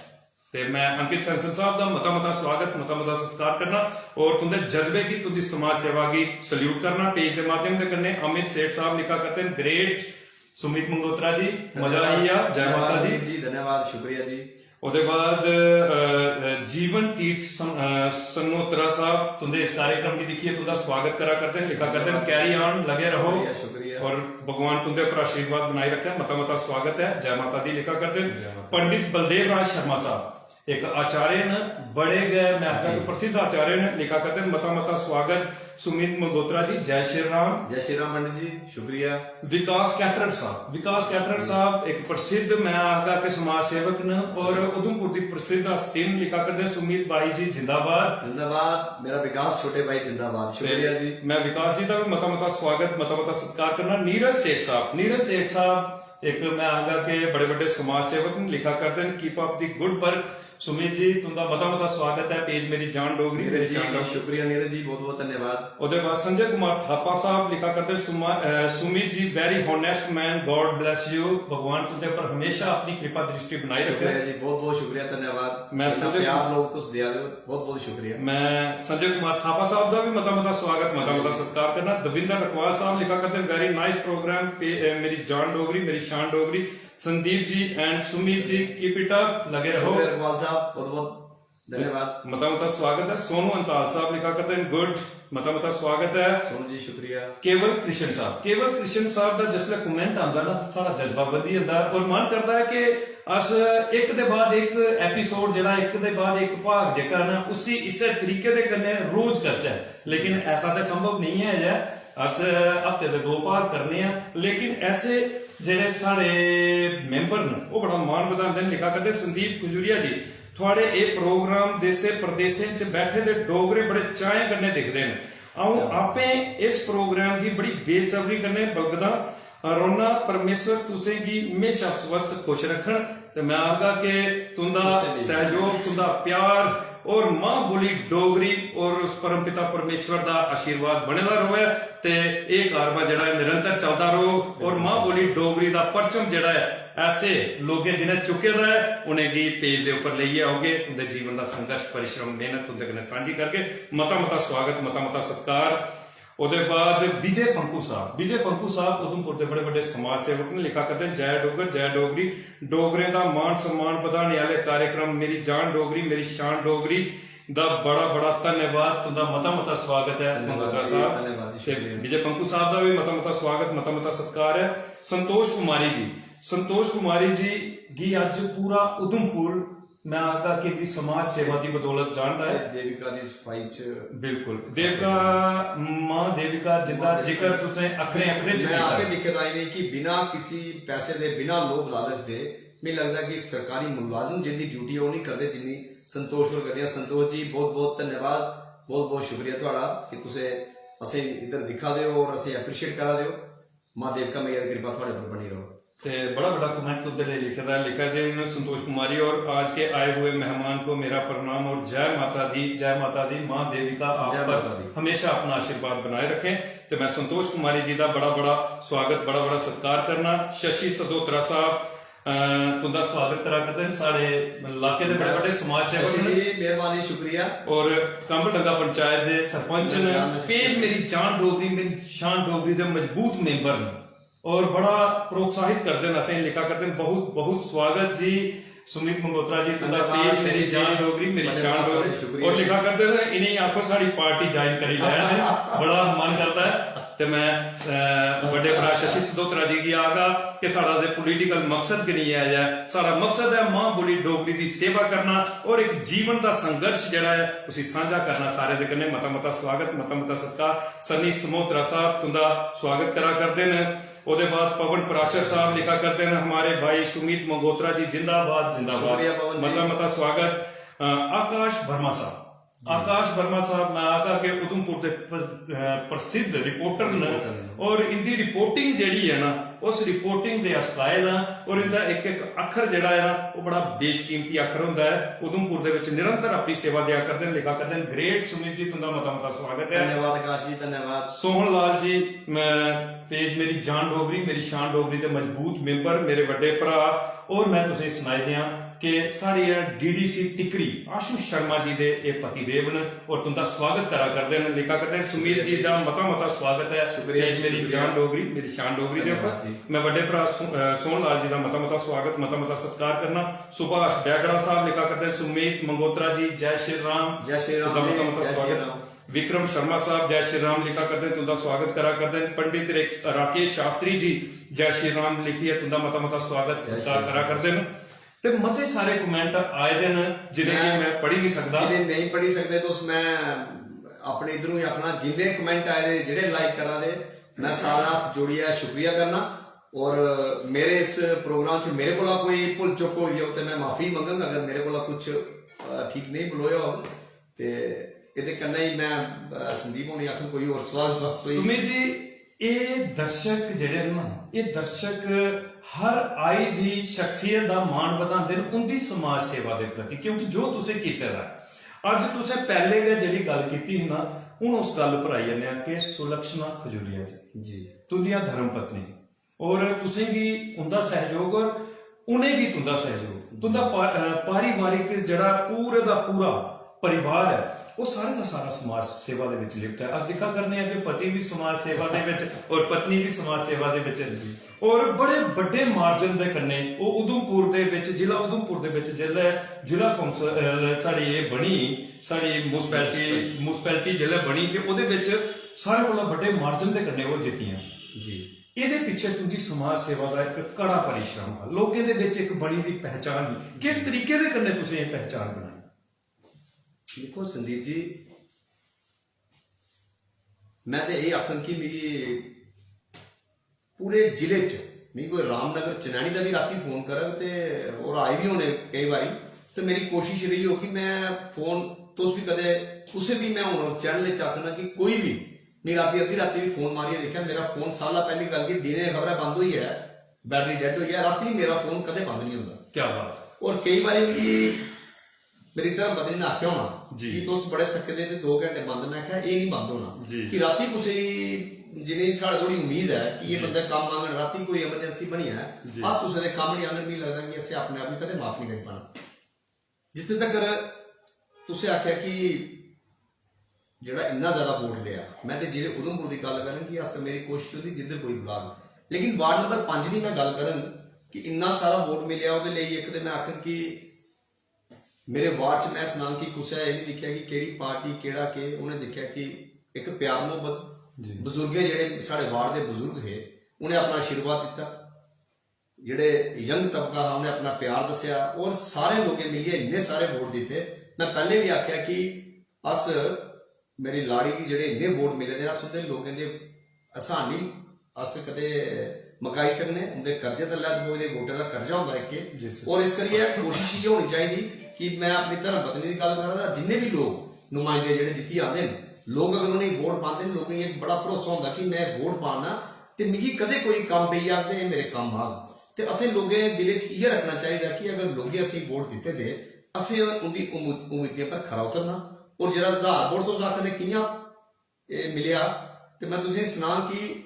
ते मैं अंकित सैंसन साहब दा मता मता स्वागत, मता मता सत्कार करना और तुंदे जज्बे गी, तुंदी समाज सेवा गी सल्यूट करना। पेज दे माध्यम दे कन्नै अमित सेठ साहब लिखा करदे न, "ग्रेट सुमित मंगोत्रा जी, मजा आई गेआ, जय माता दी।" जी, धन्यवाद, शुक्रिया जी। ओह्दे बाद, अ, अ, जीवन तीर्थ सं-, अ, संगोत्रा साहब तुंदे इस कार्यक्रम गी दिक्खियै तुंदा स्वागत करा करदे न, लिखा करदे न, "Carry on, लगे रहो।" शुक्रिया, शुक्रिया। और भगवान तुंदे पर आशीर्वाद बनाई रखे, मता मता स्वागत है, जय माता दी, लिखा करदे न। जय माता। पंडित बलदेव राज शर्मा साहब इक आचार्य न, बड़े गै, मैं आखगा, जी। प्रसिद्ध आचार्य न, लिखा करदे न, मता मता स्वागत सुमित मल्होत्रा जी, जय श्री राम। जय श्री राम पंडित जी, शुक्रिया। विकास कैटरर साहब, विकास कैटरर जी। साहब इक प्रसिद्ध, मैं आखगा कि समाज सेवक न और उधमपुर दी प्रसिद्ध हस्ती न, लिखा करदे न, "सुमित भाई जी जिंदाबाद।" जिंदाबाद, मेरा विकास छोटे भाई जिंदाबाद, शुक्रिया जी। मैं विकास जी दा भी मता मता स्वागत, मता मता सत्कार करना। नीरज सेठ साहब, नीरज सेठ साहब इक मैं आखगा कि बड़े बड्डे समाज सेवक न, लिखा करदे न, "Keep up the good work।" Sumit ji, तुंदा मता मता स्वागत है पेज मेरी जान डोगरी, नीरज मेरी जी, जान डोगरी। शुक्रिया नीरज जी, बहुत बहुत धन्यवाद। ओदे बाद संजय कुमार थापा साहब लिखा करदे, "सुमा-, अ, Sumit ji, very honest man, God bless you।" भगवान तुंदे पर हमेशा अपनी कृपा दृष्टि बनाए रखे। शुक्रिया जी, बहुत बहुत शुक्रिया, धन्यवाद। मैं इतना संजय प्यार कुमार लोग तुस देआ दे हो, बहुत बहुत शुक्रिया। मैं संजय कुमार थापा साहब दा भी मता मता स्वागत, मता मता सत्कार करना। दविंदर रकवाल साहब लिखा करदे, "Very nice program, पे-, अ, मेरी जान डोगरी, मेरी शान Dogri." Sandeep ji and Sumit ji, keep it up, लगे रहो। शुक्रिया रकवाल साहब, बहुत बहुत धन्यवाद। मता मता स्वागत है। सोनू अंताल साहब लिखा करदे न, "Good।" मता मता स्वागत है। सोनू जी, शुक्रिया। केवल कृष्ण साहब, केवल कृष्ण साहब दा जिसलै comment आंदा ना, साढ़ा जज्बा बधी जंदा है और मन करदा है कि अस इक दे बाद इक episode जेह्ड़ा, इक दे बाद इक भाग जेह्का है ना, उसी इस्सै तरीके दे कन्नै रोज करचै। लेकिन ऐसा ते संभव नेईं ऐ जे अस हफ्ते दे दो भाग करने आं, लेकिन ऐसे जेह्ड़े साढ़े member न, ओह् बड़ा मान बधांदे न, लिखा करदे, "संदीप खजूरिया जी, थुआढ़े एह् program देसें परदेसें च बैठे दे डोगरे बड़े चाएं कन्नै दिखदे न। अ'ऊं आपे इस program गी बड़ी बेसब्री कन्नै बलगदा रौह्ना। परमेश्वर तुसें गी म्हेशा स्वस्थ खुश रक्खन।" ते मैं आखगा कि तुंदा तुसें बी। सैहयोग, तुंदा प्यार और मां बोली डोगरी और उस परमपिता परमेश्वर दा आशीर्वाद बने दा र'वै ते एह् कारवां जेह्ड़ा ऐ निरंतर चलदा र'वै और मां बोली डोगरी दा परचम जेह्ड़ा ऐ ऐसे लोकें जि'नें चुक्के दा ऐ, उ'नेंगी पेज दे उप्पर लेइयै औगे, उं'दे जीवन दा संघर्ष, परिश्रम, मेहनत तुं'दे कन्नै सांझी करगे। मता मता स्वागत, मता मता सत्कार। ओह्दे बाद विजय पंकू साहब, विजय पंकू साहब उधमपुर दे बड़े बड्डे समाज सेवक न, लिखा करदे न, "जय डुग्गर, जय डोगरी, डोगरें दा मान सम्मान बधाने आह्ले कार्यक्रम मेरी जान डोगरी, मेरी शान डोगरी दा बड़ा बड़ा धन्यवाद।" तुं'दा मता मता स्वागत ऐ धन्यवाद मल्होत्रा जी, साहब। धन्यवाद जी, ते शुक्रिया। विजय पंकू साहब दा भी मता मता स्वागत, मता मता सत्कार ऐ। संतोष कुमारी जी, संतोष कुमारी जी गी अज्ज पूरा उधमपुर मैं आखगा कि इंदी समाज सेवा दी बदौलत जानदा ऐ। देविका दी सफाई च बिल्कुल। देविका, मां देविका जिंदा मां देविका। जिक्र तुसें अक्खरें अक्खरें च मैं कीता। आपे दिक्खे दा इ'नें कि बिना किसी पैसे दे, बिना लोभ लालच दे, मिगी लगदा कि सरकारी मुलाजम जिंदी ड्यूटी ओह् नहीं करदे जिन्नी संतोष होर करदे। संतोष जी, बहुत बहुत धन्यवाद, बहुत बहुत शुक्रिया थुआढ़ा कि तुसें असें इद्धर दिक्खा दे हो और असें appreciate करा दे हो। मां देविका मैया दी कृपा थुआढ़े पर बनी रहो। ते बड़ा बड़ा comment तुं'दे लेई लिखे दा ऐ, लिखा दे न संतोष कुमारी और, "आज के आए हुए मेहमान को मेरा प्रणाम और जय माता दी, जय माता दी, मां देविका आप जय पर माता दी। हमेशा अपना आशीर्वाद बनाए रखें।" ते मैं संतोष कुमारी जी दा बड़ा बड़ा स्वागत, बड़ा बड़ा सत्कार करना। शशि सदोत्रा साहब, अ, तुं'दा स्वागत करा करदे न, साढ़े इलाके दे बड़े बड्डे समाज सेवक शशि न। जी, मेहरबानी, शुक्रिया। और कंबल डंगा पंचायत दे सरपंच न। पंचायत में पेज मेरी जान डोगरी, मेरी शान डोगरी दे मजबूत member न। और बड़ा प्रोत्साहित करदे न असें, लिखा करदे न, "बहुत बहुत स्वागत जी सुमित मल्होत्रा जी, तुं'दा धन्यवाद पेज मेरी शशि जी। जान डोगरी, मेरी शान धन्यवाद डोगरी।" सारे, शुक्रिया। और लिखा करदे न, "इ'नेंगी आखो साढ़ी party join करी लैन।" बड़ा मन करदा ऐ। ते मैं, अ, बड्डे भ्रा शशि सदोत्रा जी गी आखगा कि साढ़ा ते political मकसद गै निं ऐ, ऐ। साढ़ा मकसद ऐ मां बोली डोगरी दी सेवा करना और इक जीवन दा संघर्ष जेह्ड़ा ऐ, उसी सांझा करना सारें दे कन्नै। मता मता स्वागत, मता मता सत्कार। सन्नी समोत्रा साहब तुं'दा स्वागत करा करदे न। ओह्दे बाद पवन पराशर साहब लिखा करदे न, "हमारे भाई सुमित मंगोत्रा जी जिंदाबाद, जिंदाबाद।" शुक्रिया पवन जी। मता मता स्वागत। अ, आकाश वर्मा साहब, जी। आकाश वर्मा साहब, मैं आखगा कि उधमपुर दे प्र-, अ, प्रसिद्ध reporter न। Reporter न। और इंदी reporting जेह्ड़ी ऐ ना, उस reporting दे अस कायल आं। और इंदा इक इक अक्खर जेह्ड़ा ऐ ना, ओह् बड़ा बेशकीमती अक्खर होंदा ऐ। उधमपुर दे विच निरंतर अपनी सेवा देआ करदे न, लिखा करदे न। Great सुमित जी, तुंदा मता मता स्वागत ऐ। धन्यवाद आकाश जी, धन्यवाद। सोहन लाल जी, मैं page मेरी जान डोगरी, मेरी शान डोगरी दे मजबूत member, मेरे बड्डे भ्रा, और मैं तुसें सनाई देआं कि साढ़े DDC टिकरी आशु शर्मा जी दे एह् पतिदेव न और तुंदा स्वागत करा करदे न, लिखा करदे न। सुमित जी दा मता मता स्वागत ऐ। शुक्रिया page जी, मेरी शुक्रिया। जान डोगरी, मेरी शान डोगरी दे धन्यवाद उप्पर। जी। मैं बड्डे भ्रा सो-, अ, सोहन लाल जी दा मता मता स्वागत, मता मता सत्कार करना। सुभाष डैगड़ा साहब लिखा करदे न, सुमित मंगोत्रा जी, जय श्री राम। जय श्री राम तुंदा जी, मता मता जय श्री स्वागत। राम। विक्रम शर्मा साहब, जय श्री राम लिखा करदे न, तुंदा स्वागत करा करदे न। पंडित रे-, राकेश शास्त्री जी, जय श्री राम लिखियै तुंदा मता मता स्वागत जय सत्कार श्री करा राम। करदे न। ते मते सारे comment आए दे न, जि'नेंगी मैं, मैं पढ़ी निं सकदा। जि'नें नेईं पढ़ी सकदे, तुस, मैं अपने इद्धरों ही आखना, जिन्ने comment आए दे, जेह्ड़े like करा दे, मैं सारा हत्थ जोड़ियै शुक्रिया करना। और मेरे इस program च मेरे कोला कोई भुल चुक होई दी होग ते मैं माफी मंगङ, अगर मेरे कोला कुछ, अ, ठीक नेईं बलोया होग। ते एह्दे कन्नै ही मैं, अ, संदीप होरें गी आखङ, कोई होर सवाल, कोई? सुमित जी, एह् दर्शक जेह्ड़े न ना, एह् दर्शक हर आई दी शख्सियत दा मान बधांदे न उं'दी समाज सेवा दे प्रति, क्योंकि जो तुसें कीते दा ऐ। अज्ज तुसें पैह्ले गै जेह्ड़ी गल्ल कीती ही ना, हून उस गल्ल पर आई जन्ने आं कि सुलक्षणा खजूरिया जी, जी। तुं'दियां धर्म पत्नी, और तुसेंगी उं'दा सैहयोग और उ'नेंगी तुं'दा सैहयोग, तुं'दा पा-, अ, पारिवारिक जेह्ड़ा पूरे दा पूरा परिवार ऐ, ओह् सारे दा सारा समाज सेवा दे विच लिप्त ऐ। अस दिक्खा करने आं कि पति भी समाज सेवा दे विच और पत्नी भी समाज सेवा दे विच। जी। और बड़े बड्डे margin दे कन्नै ओह् उधमपुर दे विच, जिला उधमपुर दे विच जिसलै जिला कौंसल, अ, साढ़ी एह् बनी, साढ़ी municipality, municipality। Municipality जिसलै बनी ते ओह्दे विच सारे कोला बड्डे margin दे कन्नै ओह् जित्तियां। जी। एह्दे पिच्छे तुं'दी समाज सेवा दा इक कड़ा परिश्रम हा, लोकें दे विच इक बनी दी पहचान ही। किस तरीके दे कन्नै तुसें एह् पहचान बनाई? दिक्खो संदीप जी, मैं ते एह् आखङ कि मिगी पूरे जिले च, मिगी कोई रामनगर चनैनी दा बी रातीं फोन करग ते होर आए बी होने केईं बारी, ते मेरी कोशिश रेही होग कि मैं फोन, तुस बी कदें कुसै बी, मैं हून channel च आखना कि कोई बी मिगी रातीं अद्धी रातीं बी फोन मारियै दिक्खेआ, मेरा फोन साला पैह्ली गल्ल कि दिनें खबरै बंद होई ऐ, battery dead होई ऐ, रातीं मेरा फोन कदें बंद निं होंदा। क्या बात। और केईं बारी मिगी मेरी धर्म पत्नी ने आखेआ होना जी। कि तुस बड़े थक्के दे ते दो घैंटे बंद, मैं आखेआ एह् निं बंद होना। जी। कि रातीं कुसै गी, जि'नेंगी साढ़े थोड़ी उम्मीद ऐ कि एह् जी। बंदा कम्म आङन, रातीं कोई emergency बनी ऐ, जी। अस कुसै दे कम्म निं आङन, मिगी लगदा कि असें अपने आप गी कदें माफ निं करी पाना। जित्थै तगर तुसें आखेआ कि जेह्ड़ा इन्ना ज्यादा वोट लेआ, मैं ते जिले उधमपुर दी गल्ल करङ कि अस, मेरी कोशिश होंदी जिद्धर कोई बलाग, लेकिन ward number पंज दी मैं गल्ल करङ कि इन्ना सारा वोट मिलेआ, ओह्दे लेई इक ते मैं आखङ कि मेरे ward च मैं सनाङ कि कुसै एह् निं दिक्खेआ कि केह्ड़ी पार्टी, केह्ड़ा केह्, उ'नें दिक्खेआ कि इक प्यार मुहब्बत, जी। बजुर्गें, जेह्ड़े साढ़े ward दे बजुर्ग हे, उ'नें अपना आशीर्वाद दित्ता। जेह्ड़े young तबका हा, उ'नें अपना प्यार दस्सेआ और सारे लोकें मिलियै इन्ने सारे वोट दित्ते। मैं पैह्ले बी आखेआ कि अस, मेरी लाड़ी गी जेह्ड़े इन्ने वोट मिले दे, अस उं'दे लोकें दे एहसान निं अस कदें मकाई सकने। उं'दे कर्जे थल्लै अस बोझ दे, वोटें दा कर्जा होंदा इक एह्। जी सर। और इस करियै कोशिश इ'यै होनी चाहिदी कि मैं अपनी धर्म पत्नी दी गल्ल करा दा, जिन्ने बी लोक नुमाइंदे जेह्ड़े जित्तियै आंदे न, लोक अगर उ'नेंगी वोट पांदे न, लोकें गी इक बड़ा भरोसा होंदा कि मैं वोट पाना ते मिगी कदें कोई कम्म पेई जाग ते एह् मेरे कम्म आग। ते असें लोकें दिलै च इ'यै रक्खना चाहिदा कि अगर लोकें असेंगी वोट दित्ते दे, असें उं'दी उम्मीद-, उम्मीदें पर खरा उतरना। और जेह्ड़ा ज्हार वोट तुस आखने कि'यां एह् मिलेआ, ते मैं तुसेंगी सनां कि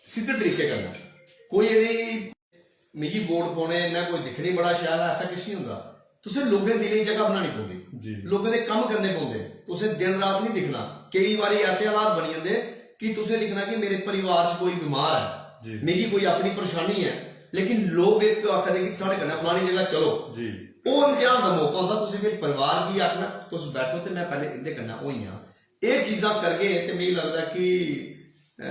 सिद्धे तरीके कन्नै कोई एह्दी मिगी वोट पौने, मैं कोई दिक्खने बड़ा शैल ऐ, ऐसा किश निं होंदा। तुसें लोकें दे दिलें च जगह बनानी पौंदी, जी। लोकें दे कम्म करने पौंदे। तुसें दिन रात निं दिक्खना। केई बारी ऐसे हालात बनी जंदे कि तुसें दिक्खना कि मेरे परिवार च कोई बमार ऐ, जी। मिगी कोई अपनी परेशानी ऐ, लेकिन लोक इक आखा दे कि साढ़े कन्नै फलानी जगह चलो। जी। ओह् इम्तिहान दा मौका होंदा, तुसें फिर परिवार गी आखना, "तुस बैठो ते मैं पैह्ले इं'दे कन्नै होई आं।" एह् चीजां करगे ते मिगी लगदा कि, अ,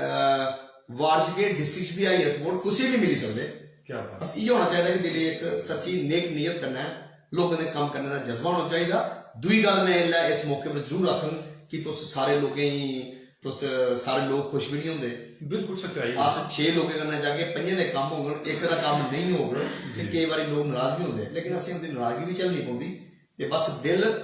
वार्ड च केह्, डिस्ट्रिक्ट च बी हाईएस्ट वोट कुसै बी मिली सकदे। क्या बात। बस इ'यै होना चाहिदा कि दिलै इक सच्ची नेक नीयत कन्नै लोकें दे कम्म करने दा जज्बा होना चाहिदा। दूई गल्ल में इसलै इस मौके पर जरूर आखङ कि तुस सारे लोकें गी, तुस सारे लोक खुश बी निं होंदे। बिल्कुल सच्चाई ऐ। अस छे लोकें कन्नै जागे, पंजें दे कम्म होङन, इक दा कम्म नेईं होग ते जी। केईं बारी लोक नराज बी होंदे, लेकिन असें उं'दी नराजगी बी झल्लनी पौंदी। ते बस दिल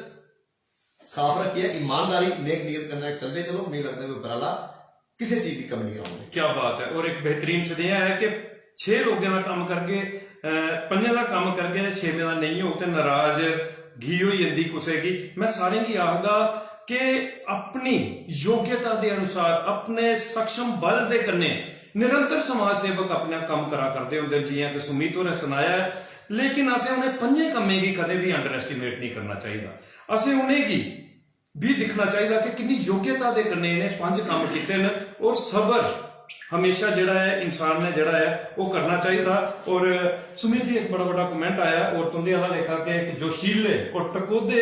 साफ रक्खियै, ईमानदारी, नेक नीयत कन्नै चलदे चलो, मिगी लगदा कि उपराला किसे चीज दी कमी नहीं औन देनी। क्या बात है। और एक बेहतरीन सनेहा है कि छे लोगों का काम करके, अ, पंजे का काम करके ते छेवें का नहीं हो ते नाराज घी होई जंदी कुसै गी। मैं सारें गी आखगा कि अपनी योग्यता दे अनुसार, अपने सक्षम बल दे कन्नै निरंतर समाज सेवक अपना कम्म करा करदे होंदे न, जियां कि सुमित होरें सनाया ऐ। लेकिन असें उ'नें पंजें कम्में गी कदें बी अंडर एस्टिमेट नहीं करना चाहिदा। असें उ'नेंगी बी दिक्खना चाहिदा कि किन्नी योग्यता दे कन्नै इ'नें पंज कम्म कीते न। और सबर हमेशा जेह्ड़ा ऐ, इंसान ने जेह्ड़ा ऐ, ओह् करना चाहिदा। और सुमित जी, इक बड़ा बड्डा कमेंट आया, और तुं'दे आह्ला लेखा के इक जोशीले और टकोह्दे,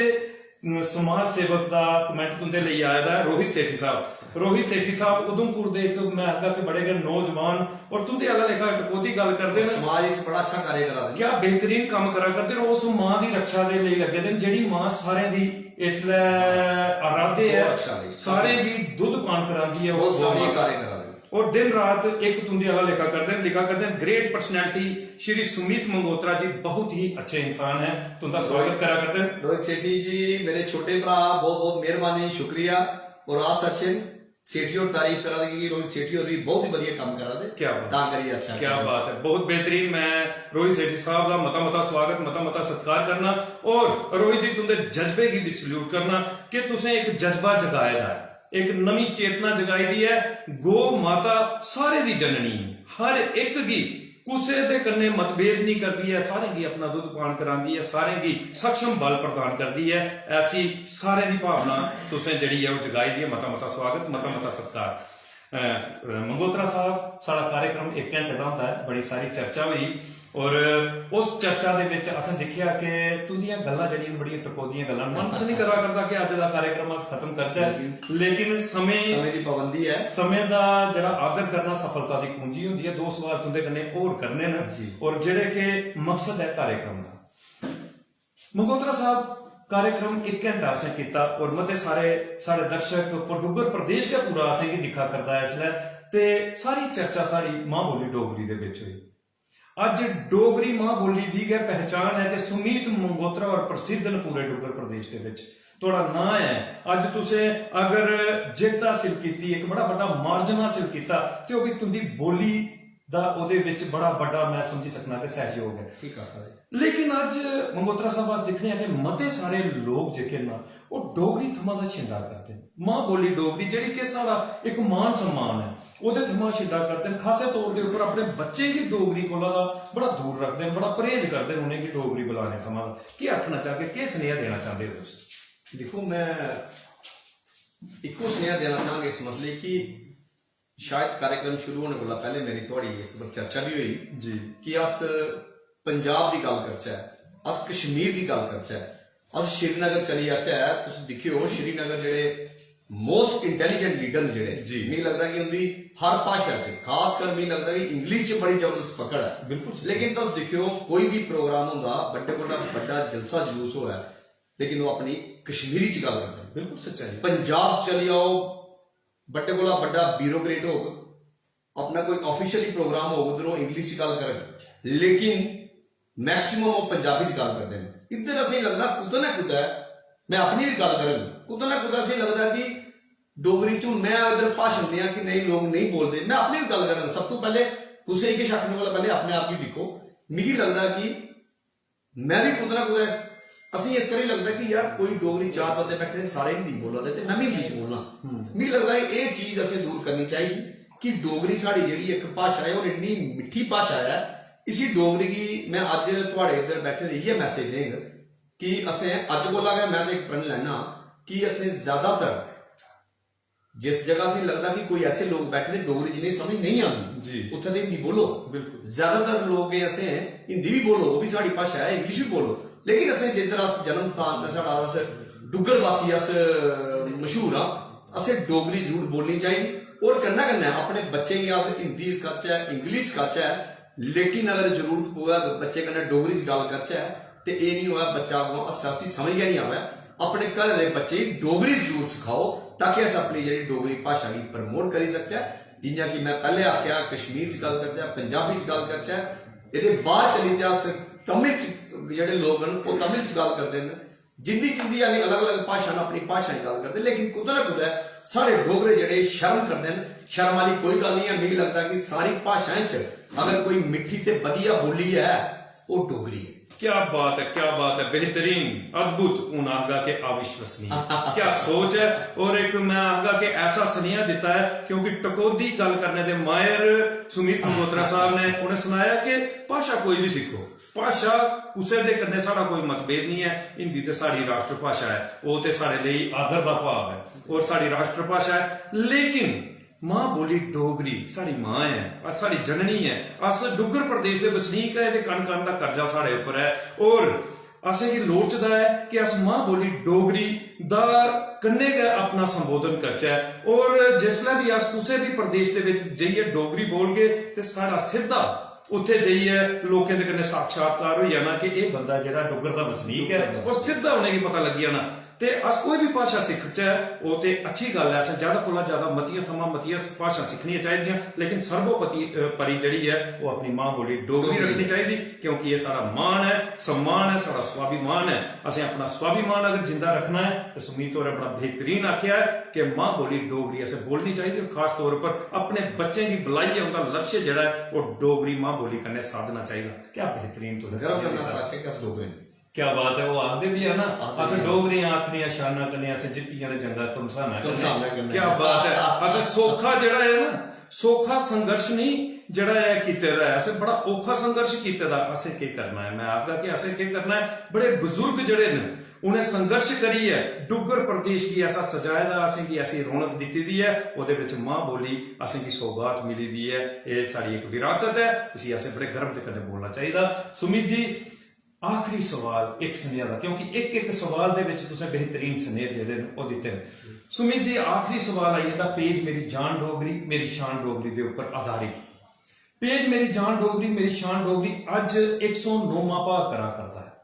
अम, समाज सेवक दा कमेंट तुं'दे लेई आए दा ऐ, रोहित सेठी साहब। रोहित सेठी साहब उधमपुर दे इक, मैं आखगा कि बड़े गै नौजवान और तुं'दे आह्ला लेखा टकोह्दी गल्ल करदे न। समाज च बड़ा अच्छा कार्य करा दे न। क्या बेहतरीन कम्म करा करदे न। उस मां दी रक्षा दे लेई लग्गे दे न, जेह्ड़ी मां सारें दी इसलै आराध्य ऐ, बहुत अच्छा जी। सारें गी दुद्ध पान करांदी ऐ, बहुत ओह् सारे माता। कार्य करा दे। और दिन रात इक तुं'दे आह्ला लेखा करदे न, लिखा करदे न, ग्रेट पर्सनैलिटी श्री सुमित मंगोत्रा जी बहुत ही अच्छे इंसान हैं, तुं'दा स्वागत करा करदे न। रोहित सेठी जी, मेरे छोटे भ्रा, बहुत बहुत मेहरबानी, शुक्रिया। और अस अच्छे न, सेठी होर तारीफ करा दे, क्योंकि रोहित सेठी होर भी बहुत ही बढ़िया कम्म करा दे। क्या बात। तां करियै अच्छा क्या कम्म। बात है, बहुत बेहतरीन। मैं रोहित सेठी साहब दा मता मता स्वागत, मता मता सत्कार करना और रोहित जी, तुं'दे जज्बे गी भी सल्यूट करना कि तुसें इक जज्बा जगाए दा ऐ, इक नमीं चेतना जगाई दी ऐ। गौ माता सारे दी जननी ऐ, हर इक गी कुसै दे कन्नै मतभेद नहीं करदी ऐ, सारें गी अपना दुद्ध पान करांदी ऐ, सारें गी सक्षम बल प्रदान करदी ऐ। ऐसी सारें दी भावना तुसें जेह्ड़ी ऐ ओह् जगाई दी ऐ। मता मता स्वागत, मता मता सत्कार। अ, अ, मंगोत्रा साहब, साढ़ा कार्यक्रम इक घैंटे दा होंदा ऐ, बड़ी सारी चर्चा होई और उस चर्चा दे विच असें दिक्खेआ कि तुंदियां गल्लां जेह्ड़ियां न, बड़ियां टकोह्दियां गल्लां न। मन ते नहीं करा करदा कि अज्ज दा कार्यक्रम अस खत्म करचै, लेकिन लेकिन समय, समय दी पाबंदी ऐ। समय दा जेह्ड़ा आदर करना सफलता दी कुंजी होंदी ऐ। दो सवाल तुंदे कन्नै होर करने न जी। और जेह्ड़े कि मकसद ऐ कार्यक्रम दा। मंगोत्रा साहब, कार्यक्रम इक घैंटा असें कीता और मते सारे साढ़े दर्शक, डुग्गर प्रदेश गै पूरा असेंगी दिक्खा करदा ऐ इसलै, ते सारी चर्चा साढ़ी मां बोली डोगरी दे बिच होई। अज्ज डोगरी मां बोली दी गै पहचान ऐ कि सुमीत मंगोत्रा होर प्रसिद्ध न पूरे डुग्गर प्रदेश दे बिच। थुआढ़ा नांऽ ऐ, अज्ज तुसें अगर जित्त हासिल कीती, इक बड़ा बड्डा मार्जिन हासिल कीता, ते ओह् बी तुं'दी बोली दा ओह्दे बिच बड़ा बड्डा, मैं समझी सकना कि सैहयोग ऐ। ठीक आखा दे। लेकिन अज्ज मंगोत्रा साहब, अस दिक्खने आं कि मते सारे लोक जेह्के न, ओह् डोगरी थमां दा छिंडा करदे न। मां बोली डोगरी, जेह्ड़ी कि साढ़ा इक मान सम्मान ऐ, ओह्दे थमां छिंडा करदे न। खासै तौर दे उप्पर अपने बच्चें गी डोगरी कोला दा बड़ा दूर रखदे न, बड़ा परहेज करदे न उ'नेंगी डोगरी बुलाने थमां दा। केह् आखना चाहगे, केह् सनेहा देना चांह्दे ओ तुस? दिक्खो, मैं इक्को सनेहा देना चाहंग इस मसले कि शायद कार्यक्रम शुरू होने कोला पैह्ले मेरी थुआढ़ी इस पर चर्चा बी होई जी। कि अस पंजाब दी गल्ल करचै, अस कश्मीर दी गल्ल करचै, अस श्रीनगर चली जाचै, तुस दिक्खेओ श्रीनगर जेह्ड़े most intelligent leader न जेह्ड़े, जी। मिगी लगदा कि उं'दी हर भाशा च, खासकर मिगी लगदा कि इंग्लिश च बड़ी जबरदस्त पकड़ ऐ। बिल्कुल सच्चाई। लेकिन तुस दिक्खेओ, कोई बी प्रोग्राम होंदा, बड्डे कोला बड्डा जलसा जलूस होऐ, लेकिन ओह् अपनी कश्मीरी च गल्ल करदे न। बिल्कुल सच्चाई। पंजाब च चली जाओ, बड्डे कोला बड्डा ब्यूरोक्रेट होग, अपना कोई ऑफिशियली प्रोग्राम होग, उद्धर ओह् इंग्लिश च गल्ल करग, लेकिन मैक्सिमम ओह् पंजाबी च गल्ल करदे न। इद्धर असेंगी लगदा कुतै ना कुतै, मैं अपनी बी गल्ल करङ, कुतै ना कुतै असेंगी लगदा कि डोगरी च हून मैं इद्धर भाशन देआं कि नेईं, लोक नेईं बोलदे, मैं अपनी बी गल्ल करङ। सब तों पैह्ले कुसै गी किश आखने कोला पैह्ले अपने आप गी दिक्खो। मिगी लगदा कि मैं बी कुतै ना कुतै इस, असेंगी इस करी लगदा कि यार, कोई डोगरी, चार बंदे बैठे दे, सारे हिंदी बोला दे ते मैं बी हिंदी च बोलना। हम्म। मिगी लगदा कि एह् चीज असें दूर करनी चाहिदी कि डोगरी साढ़ी जेह्ड़ी इक भाशा ऐ और इन्नी मिट्ठी भाशा ऐ, इसी डोगरी गी मैं अज्ज थुआढ़े इद्धर बैठे दे इ'यै मैसेज देंग कि असें अज्ज कोला गै, मैं ते इक प्रण लैना कि असें ज्यादातर जिस जगह असेंगी लगदा कि कोई ऐसे लोक बैठे दे डोगरी जि'नेंगी समझ नेईं आंदी, जी। उत्थै ते हिंदी बोलो। बिल्कुल। ज्यादातर लोक एह् असें हिंदी बी बोलो, ओह् बी साढ़ी भाशा ऐ, इंग्लिश बी बोलो, लेकिन असें जिद्धर अस जन्म स्थान दा साढ़ा, अस डुग्गर वासी, अस मशहूर आं, असें डोगरी जरूर बोलनी चाहिदी। और कन्नै कन्नै अपने बच्चें गी अस हिंदी सखाचै, इंग्लिश सखाचै, लेकिन अगर जरूरत पवै बच्चे कन्नै डोगरी च गल्ल करचै, ते एह् निं होऐ बच्चा अग्गों हस्सै, उसी समझ गै निं आवै। अपने घरै दे बच्चे गी डोगरी जरूर सखाओ, ताकि अस अपनी जेह्ड़ी डोगरी भाशा गी प्रमोट करी सकचै। जि'यां कि में पैह्लें आखेआ, कश्मीर च गल्ल करचै, पंजाबी च गल्ल करचै, एह्दे बाह्र चली च अस तमिल च, जेह्ड़े लोक न ओह् तमिल च गल्ल करदे न। जिंदी जिंदी आह्ली अलग अलग भाशा न, अपनी भाशा च गल्ल करदे, लेकिन कुतै ना कुतै साढ़े डोगरे जेह्ड़े शर्म करदे न। शर्म आह्ली कोई गल्ल निं ऐ। मिगी लगदा कि सारी भाशाएं च अगर कोई मिट्ठी ते बधिया बोल्ली ऐ, ओह् डोगरी ऐ। क्या बात है, क्या बात है, बेहतरीन, अद्भुत। हून आखगा कि अविश्वसनीय। क्या सोच है। और एक मैं आखगा कि ऐसा सनेहा दिता है, क्योंकि टकोदी गल करने दे माहिर सुमित मल्होत्रा साहब ने उ'नें सनाया कि भाशा कोई भी सिक्खो, भाशा कुसै दे कन्नै साढ़ा कोई मतभेद नहीं है। हिंदी ते साढ़ी राष्ट्रभाशा ऐ, ओह् ते साढ़े लेई आदर दा भाव ऐ और साढ़ी राष्ट्रभाशा ऐ। लेकिन मां बोली डोगरी साढ़ी मां ऐ, अस साढ़ी जननी ऐ, अस डुग्गर प्रदेश दे बसनीक ऐ, ते कण कण दा कर्जा साढ़े उप्पर ऐ। और असेंगी लोड़चदा ऐ कि अस मां बोली डोगरी दा कन्नै गै अपना संबोधन करचै। और जिसलै बी अस कुसै बी प्रदेश दे बिच जाइयै डोगरी बोलगे, ते साढ़ा सिद्धा उत्थै जाइयै लोकें दे कन्नै साक्षात्कार होई जाना कि एह् बंदा जेह्ड़ा डुग्गर दा बसनीक ऐ, और सिद्धा उ'नेंगी पता लग्गी जाना। ते अस कोई बी भाशा सिखचै, ओह् ते अच्छी गल्ल ऐ, असें ज्यादा कोला ज्यादा मतियां थमां मतियां भाशां सिक्खनियां चाहिदियां, लेकिन सर्वोपति, अ, परि जेह्ड़ी ऐ, ओह् अपनी मां बोली डोगरी डोगरी। रक्खनी चाहिदी, क्योंकि एह् साढ़ा मान ऐ, सम्मान ऐ, साढ़ा स्वाभिमान ऐ। असें अपना स्वाभिमान अगर जिंदा रक्खना ऐ, ते सुमीत होरें बड़ा बेहतरीन आखेआ ऐ कि मां बोली डोगरी असें बोलनी चाहिदी, और खास तौर पर अपने बच्चें गी बुलाइयै उं'दा लक्ष्य जेह्ड़ा ऐ, ओह् डोगरी मां बोली कन्नै साधना चाहिदा। क्या बेहतरीन तुसें गर्व समझाया। करना सच्च ऐ कि अस डोगरे न। क्या बात है, ओह् आखदे बी है ना, आखदे "अस बी है। डोगरे आं, आखनियां शाना कन्नै, असें जित्तियां न जंगां घमसाना कन्नै।" घमसाना कन्नै। क्या बात है। असें सौखा जेह्ड़ा ऐ ना, सौखा संघर्ष नहीं जेह्ड़ा ऐ कीते दा ऐ, असें बड़ा औखा संघर्ष कीते दा। असें केह् करना ऐ? मैं आखगा कि असें केह् करना ऐ? बड़े बुजुर्ग जेह्ड़े न, उ'नें संघर्ष करियै डुग्गर प्रदेश गी ऐसा सजाए दा, असेंगी ऐसी रौनक दित्ती दी ऐ, ओह्दे बिच मां बोली असेंगी सौगात मिली दी ऐ। एह् साढ़ी इक विरासत ऐ, इसी असें बड़े गर्व दे कन्नै बोलना चाहिदा। सुमित जी, आखिरी सवाल इक सनेहा दा, क्योंकि इक इक सवाल दे विच तुसें बेहतरीन सनेह जेह्ड़े न, ओह् दित्ते न। सुमित जी, आखिरी सवाल आई जंदा, पेज मेरी जान डोगरी, मेरी शान डोगरी दे उप्पर आधारित। पेज मेरी जान डोगरी, मेरी शान डोगरी अज्ज इक सौ नौमां भाग करा करदा ऐ।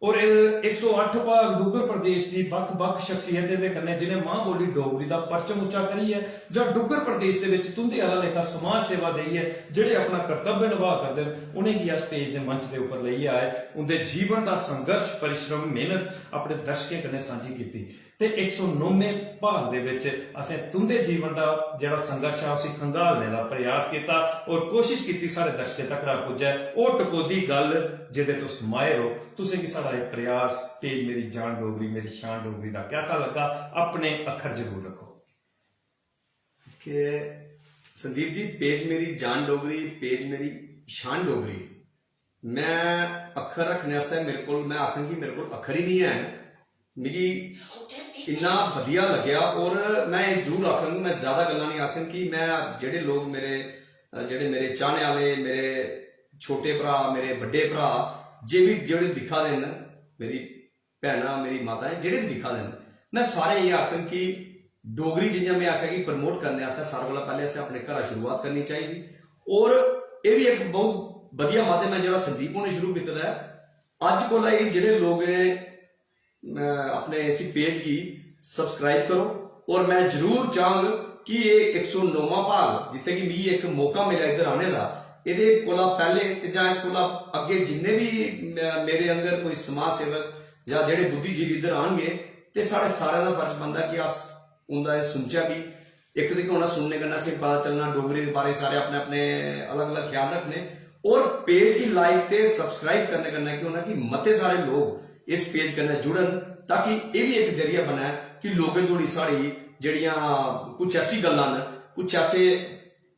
और इक सौ अट्ठ भाग डुग्गर प्रदेश दी बक्ख-बक्ख शख्सियतें दे कन्नै, जिनें मां बोली डोगरी दा परचम उच्चा करियै जां डुग्गर प्रदेश दे विच तुंदे आह्ला लेखा समाज सेवा देइयै जेह्ड़े अपना कर्तव्य नभाऽ करदे न, उनेंगी अस पेज दे मंच दे उप्पर लेइयै आए। उंदे जीवन दा संघर्ष, परिश्रम, मेहनत अपने दर्शकें कन्नै सांझी कीती। ते इक सौ नौमें भाग दे विच असें तुंदे जीवन दा जेह्ड़ा संघर्ष हा, उसी खंगालने दा प्रयास कीता और कोशिश कीती साढ़े दर्शकें तक्कर पुज्जै। ओह् टकोह्दी गल्ल जेह्दे तुस माहिर ओ, तुसेंगी साढ़ा एह् प्रयास, पेज मेरी जान डोगरी, मेरी शान डोगरी दा कैसा लग्गा? अपने अक्खर जरूर रक्खो। कि संदीप जी, पेज मेरी जान डोगरी, पेज मेरी शान डोगरी, मैं अक्खर रक्खने आस्तै मेरे कोल, मैं आखङ कि मेरे कोल अक्खर ही निं हैन। मिगी इन्ना बधिया लग्गेआ और मैं एह् जरूर आखङ, मैं ज्यादा गल्लां निं आखङ कि मैं, जेह्ड़े लोक मेरे, अ, जेह्ड़े मेरे चाह्ने आह्ले, मेरे छोटे भ्राऽ, मेरे बड्डे भ्राऽ, जे बी जेह्ड़े दिक्खा दे न, मेरी भैनां, मेरी माताएं, जेह्ड़े बी दिक्खा दे न, मैं सारें गी एह् आखङ कि डोगरी, जि'यां मैं आखेआ कि प्रमोट करने आस्तै सारें कोला पैह्लें असें अपने घरा शुरुआत करनी चाहिदी। और एह् बी इक बहुत बधिया माध्यम ऐ जेह्ड़ा संदीप होरें शुरू कीते दा ऐ। अज्ज कोला एह् जेह्ड़े लोक न, अ, अपने इसी पेज गी सब्सक्राइब करो। और मैं जरूर चाहंग कि एह् इक सौ नौमां भाग, जित्थै कि मिगी इक मौका मिलेआ इद्धर आने दा, एह्दे कोला पैह्लें ते जां इस कोला अग्गें जिन्ने बी, अ, मेरे आंगर कोई समाज सेवक जां जेह्ड़े बुद्धिजीवी इद्धर आनगे, ते साढ़े सारें दा फर्ज बनदा कि अस उं'दा एह् सुनचै बी। इक ते केह् होना, सुनने कन्नै असेंगी पता चलना, डोगरी दे बारे च सारे अपने अपने अलग अलग ख्याल रखने। और पेज गी लाइक ते सब्सक्राइब करने कन्नै केह् होना कि मते सारे लोक इस पेज कन्नै जुड़न, ताकि एह् बी इक जरिया बनै कि लोकें धोड़ी साढ़ी जेह्ड़ियां कुछ ऐसी गल्लां न, कुछ ऐसे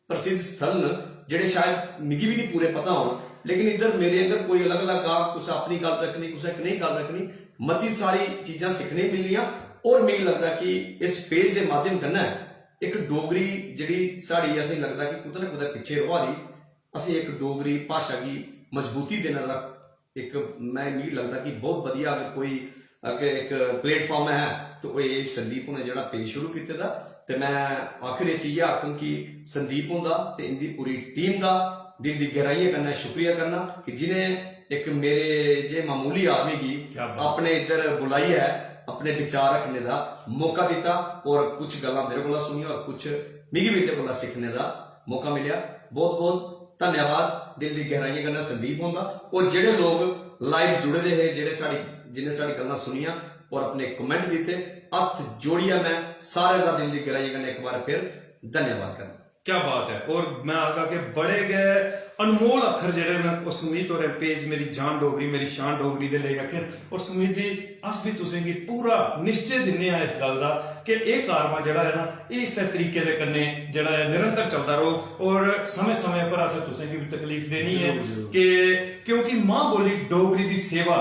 प्रसिद्ध स्थल न जेह्ड़े शायद मिगी बी निं पूरे पता होन, लेकिन इद्धर मेरे आंगर कोई अलग-अलग गाह्क, कुसै अपनी गल्ल रक्खनी, कुसै कनेही गल्ल रक्खनी, मती सारी चीजां सिक्खने गी मिलनियां। और मिगी लगदा कि इस पेज दे माध्यम कन्नै इक डोगरी जेह्ड़ी साढ़ी, असेंगी लगदा कि कुतै ना कुतै पिच्छे र'वा दी, असें इक डोगरी भाशा गी मजबूती देने दा इक, मैं, मिगी लगदा कि बहुत बधिया अगर कोई, अग्गें इक प्लेटफार्म ऐ, ते ओह् एह् संदीप होरें जेह्ड़ा पेज शुरू कीते दा। ते में आखिर च इ'यै आखङ कि संदीप हुंदा ते इं'दी पूरी टीम दा दिल दी गैहराइयें कन्नै शुक्रिया करना कि जि'नें इक मेरे जे मामूली आदमी गी क्या बात। अपने इद्धर बुलाइयै अपने विचार रखने दा मौका दित्ता और कुछ गल्लां मेरे कोला सुनियां और कुछ मिगी बी इं'दे कोला सिक्खने दा मौका मिलेआ। बहुत बहुत धन्यवाद दिल दी गैहराइयें कन्नै संदीप हुंदा। और जेह्ड़े लोग लाइव जुड़े दे हे, जेह्ड़े साढ़ी, जि'नें साढ़ी गल्लां सुनियां और अपने कमेंट दित्ते, हत्थ जोड़ियै में सारें दा दिल दी गैहराइयें कन्नै इक बार फिर धन्यवाद करना। क्या बात है। और मैं आखगा कि बड़े गै अनमोल अक्खर जेह्ड़े न, ओह् सुमित होरें पेज मेरी जान डोगरी, मेरी शान डोगरी दे लेई रक्खे न। और सुमित जी, अस बी तुसें गी पूरा निश्चय दिन्ने आं इस गल्ल दा कि एह् कारवां जेह्ड़ा ऐ ना, एह् इस्सै तरीके दे कन्नै जेह्ड़ा ऐ निरंतर चलदा रौह्ग। और समें-समें पर असें तुसें गी बी तकलीफ देनी ऐ जरूर, जरूर। कि क्योंकि मां बोली डोगरी दी सेवा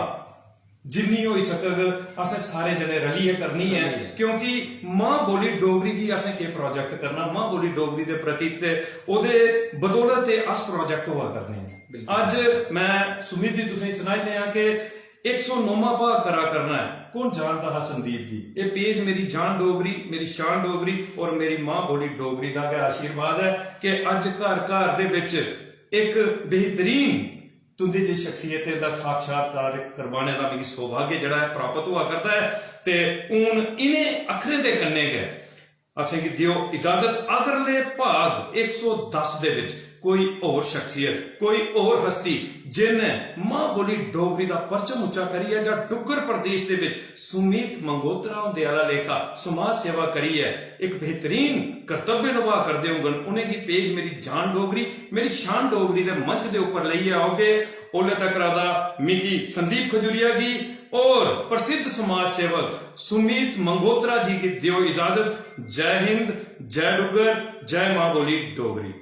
जिन्नी होई सकग असें सारे जने रलियै करनी ऐ, करनी ऐ। क्योंकि मां बोली डोगरी गी असें केह् प्रोजेक्ट करना, मां बोली डोगरी दे प्रति ते ओह्दे बदौलत ते अस प्रोजेक्ट होआ करने आं। बिल्कुल। अज्ज मैं सुमित जी तुसें सनाई देआं कि इक सौ नौमां भाग करा करना ऐ। कौन जानदा हा संदीप गी? एह् पेज मेरी जान डोगरी, मेरी शान डोगरी और मेरी मां बोली डोगरी दा गै आशीर्वाद ऐ कि अज्ज घर घर दे बिच इक बेहतरीन तुं'दी जेही शख्सियतें दा साक्षात्कार करवाने दा मिगी सौभाग्य जेह्ड़ा ऐ प्राप्त होआ करदा ऐ। ते हून इ'नें अक्खरें दे कन्नै गै असेंगी देओ इजाजत। अगले भाग इक सौ दस दे बिच कोई होर शख्सियत, कोई होर हस्ती जिन्नै मां बोली डोगरी दा परचम उच्चा करियै जां डुग्गर प्रदेश दे बिच सुमित मंगोत्रा हुंदे आह्ला लेखा समाज सेवा करियै इक बेहतरीन कर्तव्य नभाऽ करदे होङन, उ'नेंगी पेज मेरी जान डोगरी, मेरी शान डोगरी दे मंच दे उप्पर लेइयै औगे। ओल्ले तकर दा मिगी संदीप खजूरिया गी और प्रसिद्ध समाज सेवक सुमित मंगोत्रा जी गी देओ इजाजत। जय हिंद, जय डुग्गर, जय मां बोली डोगरी।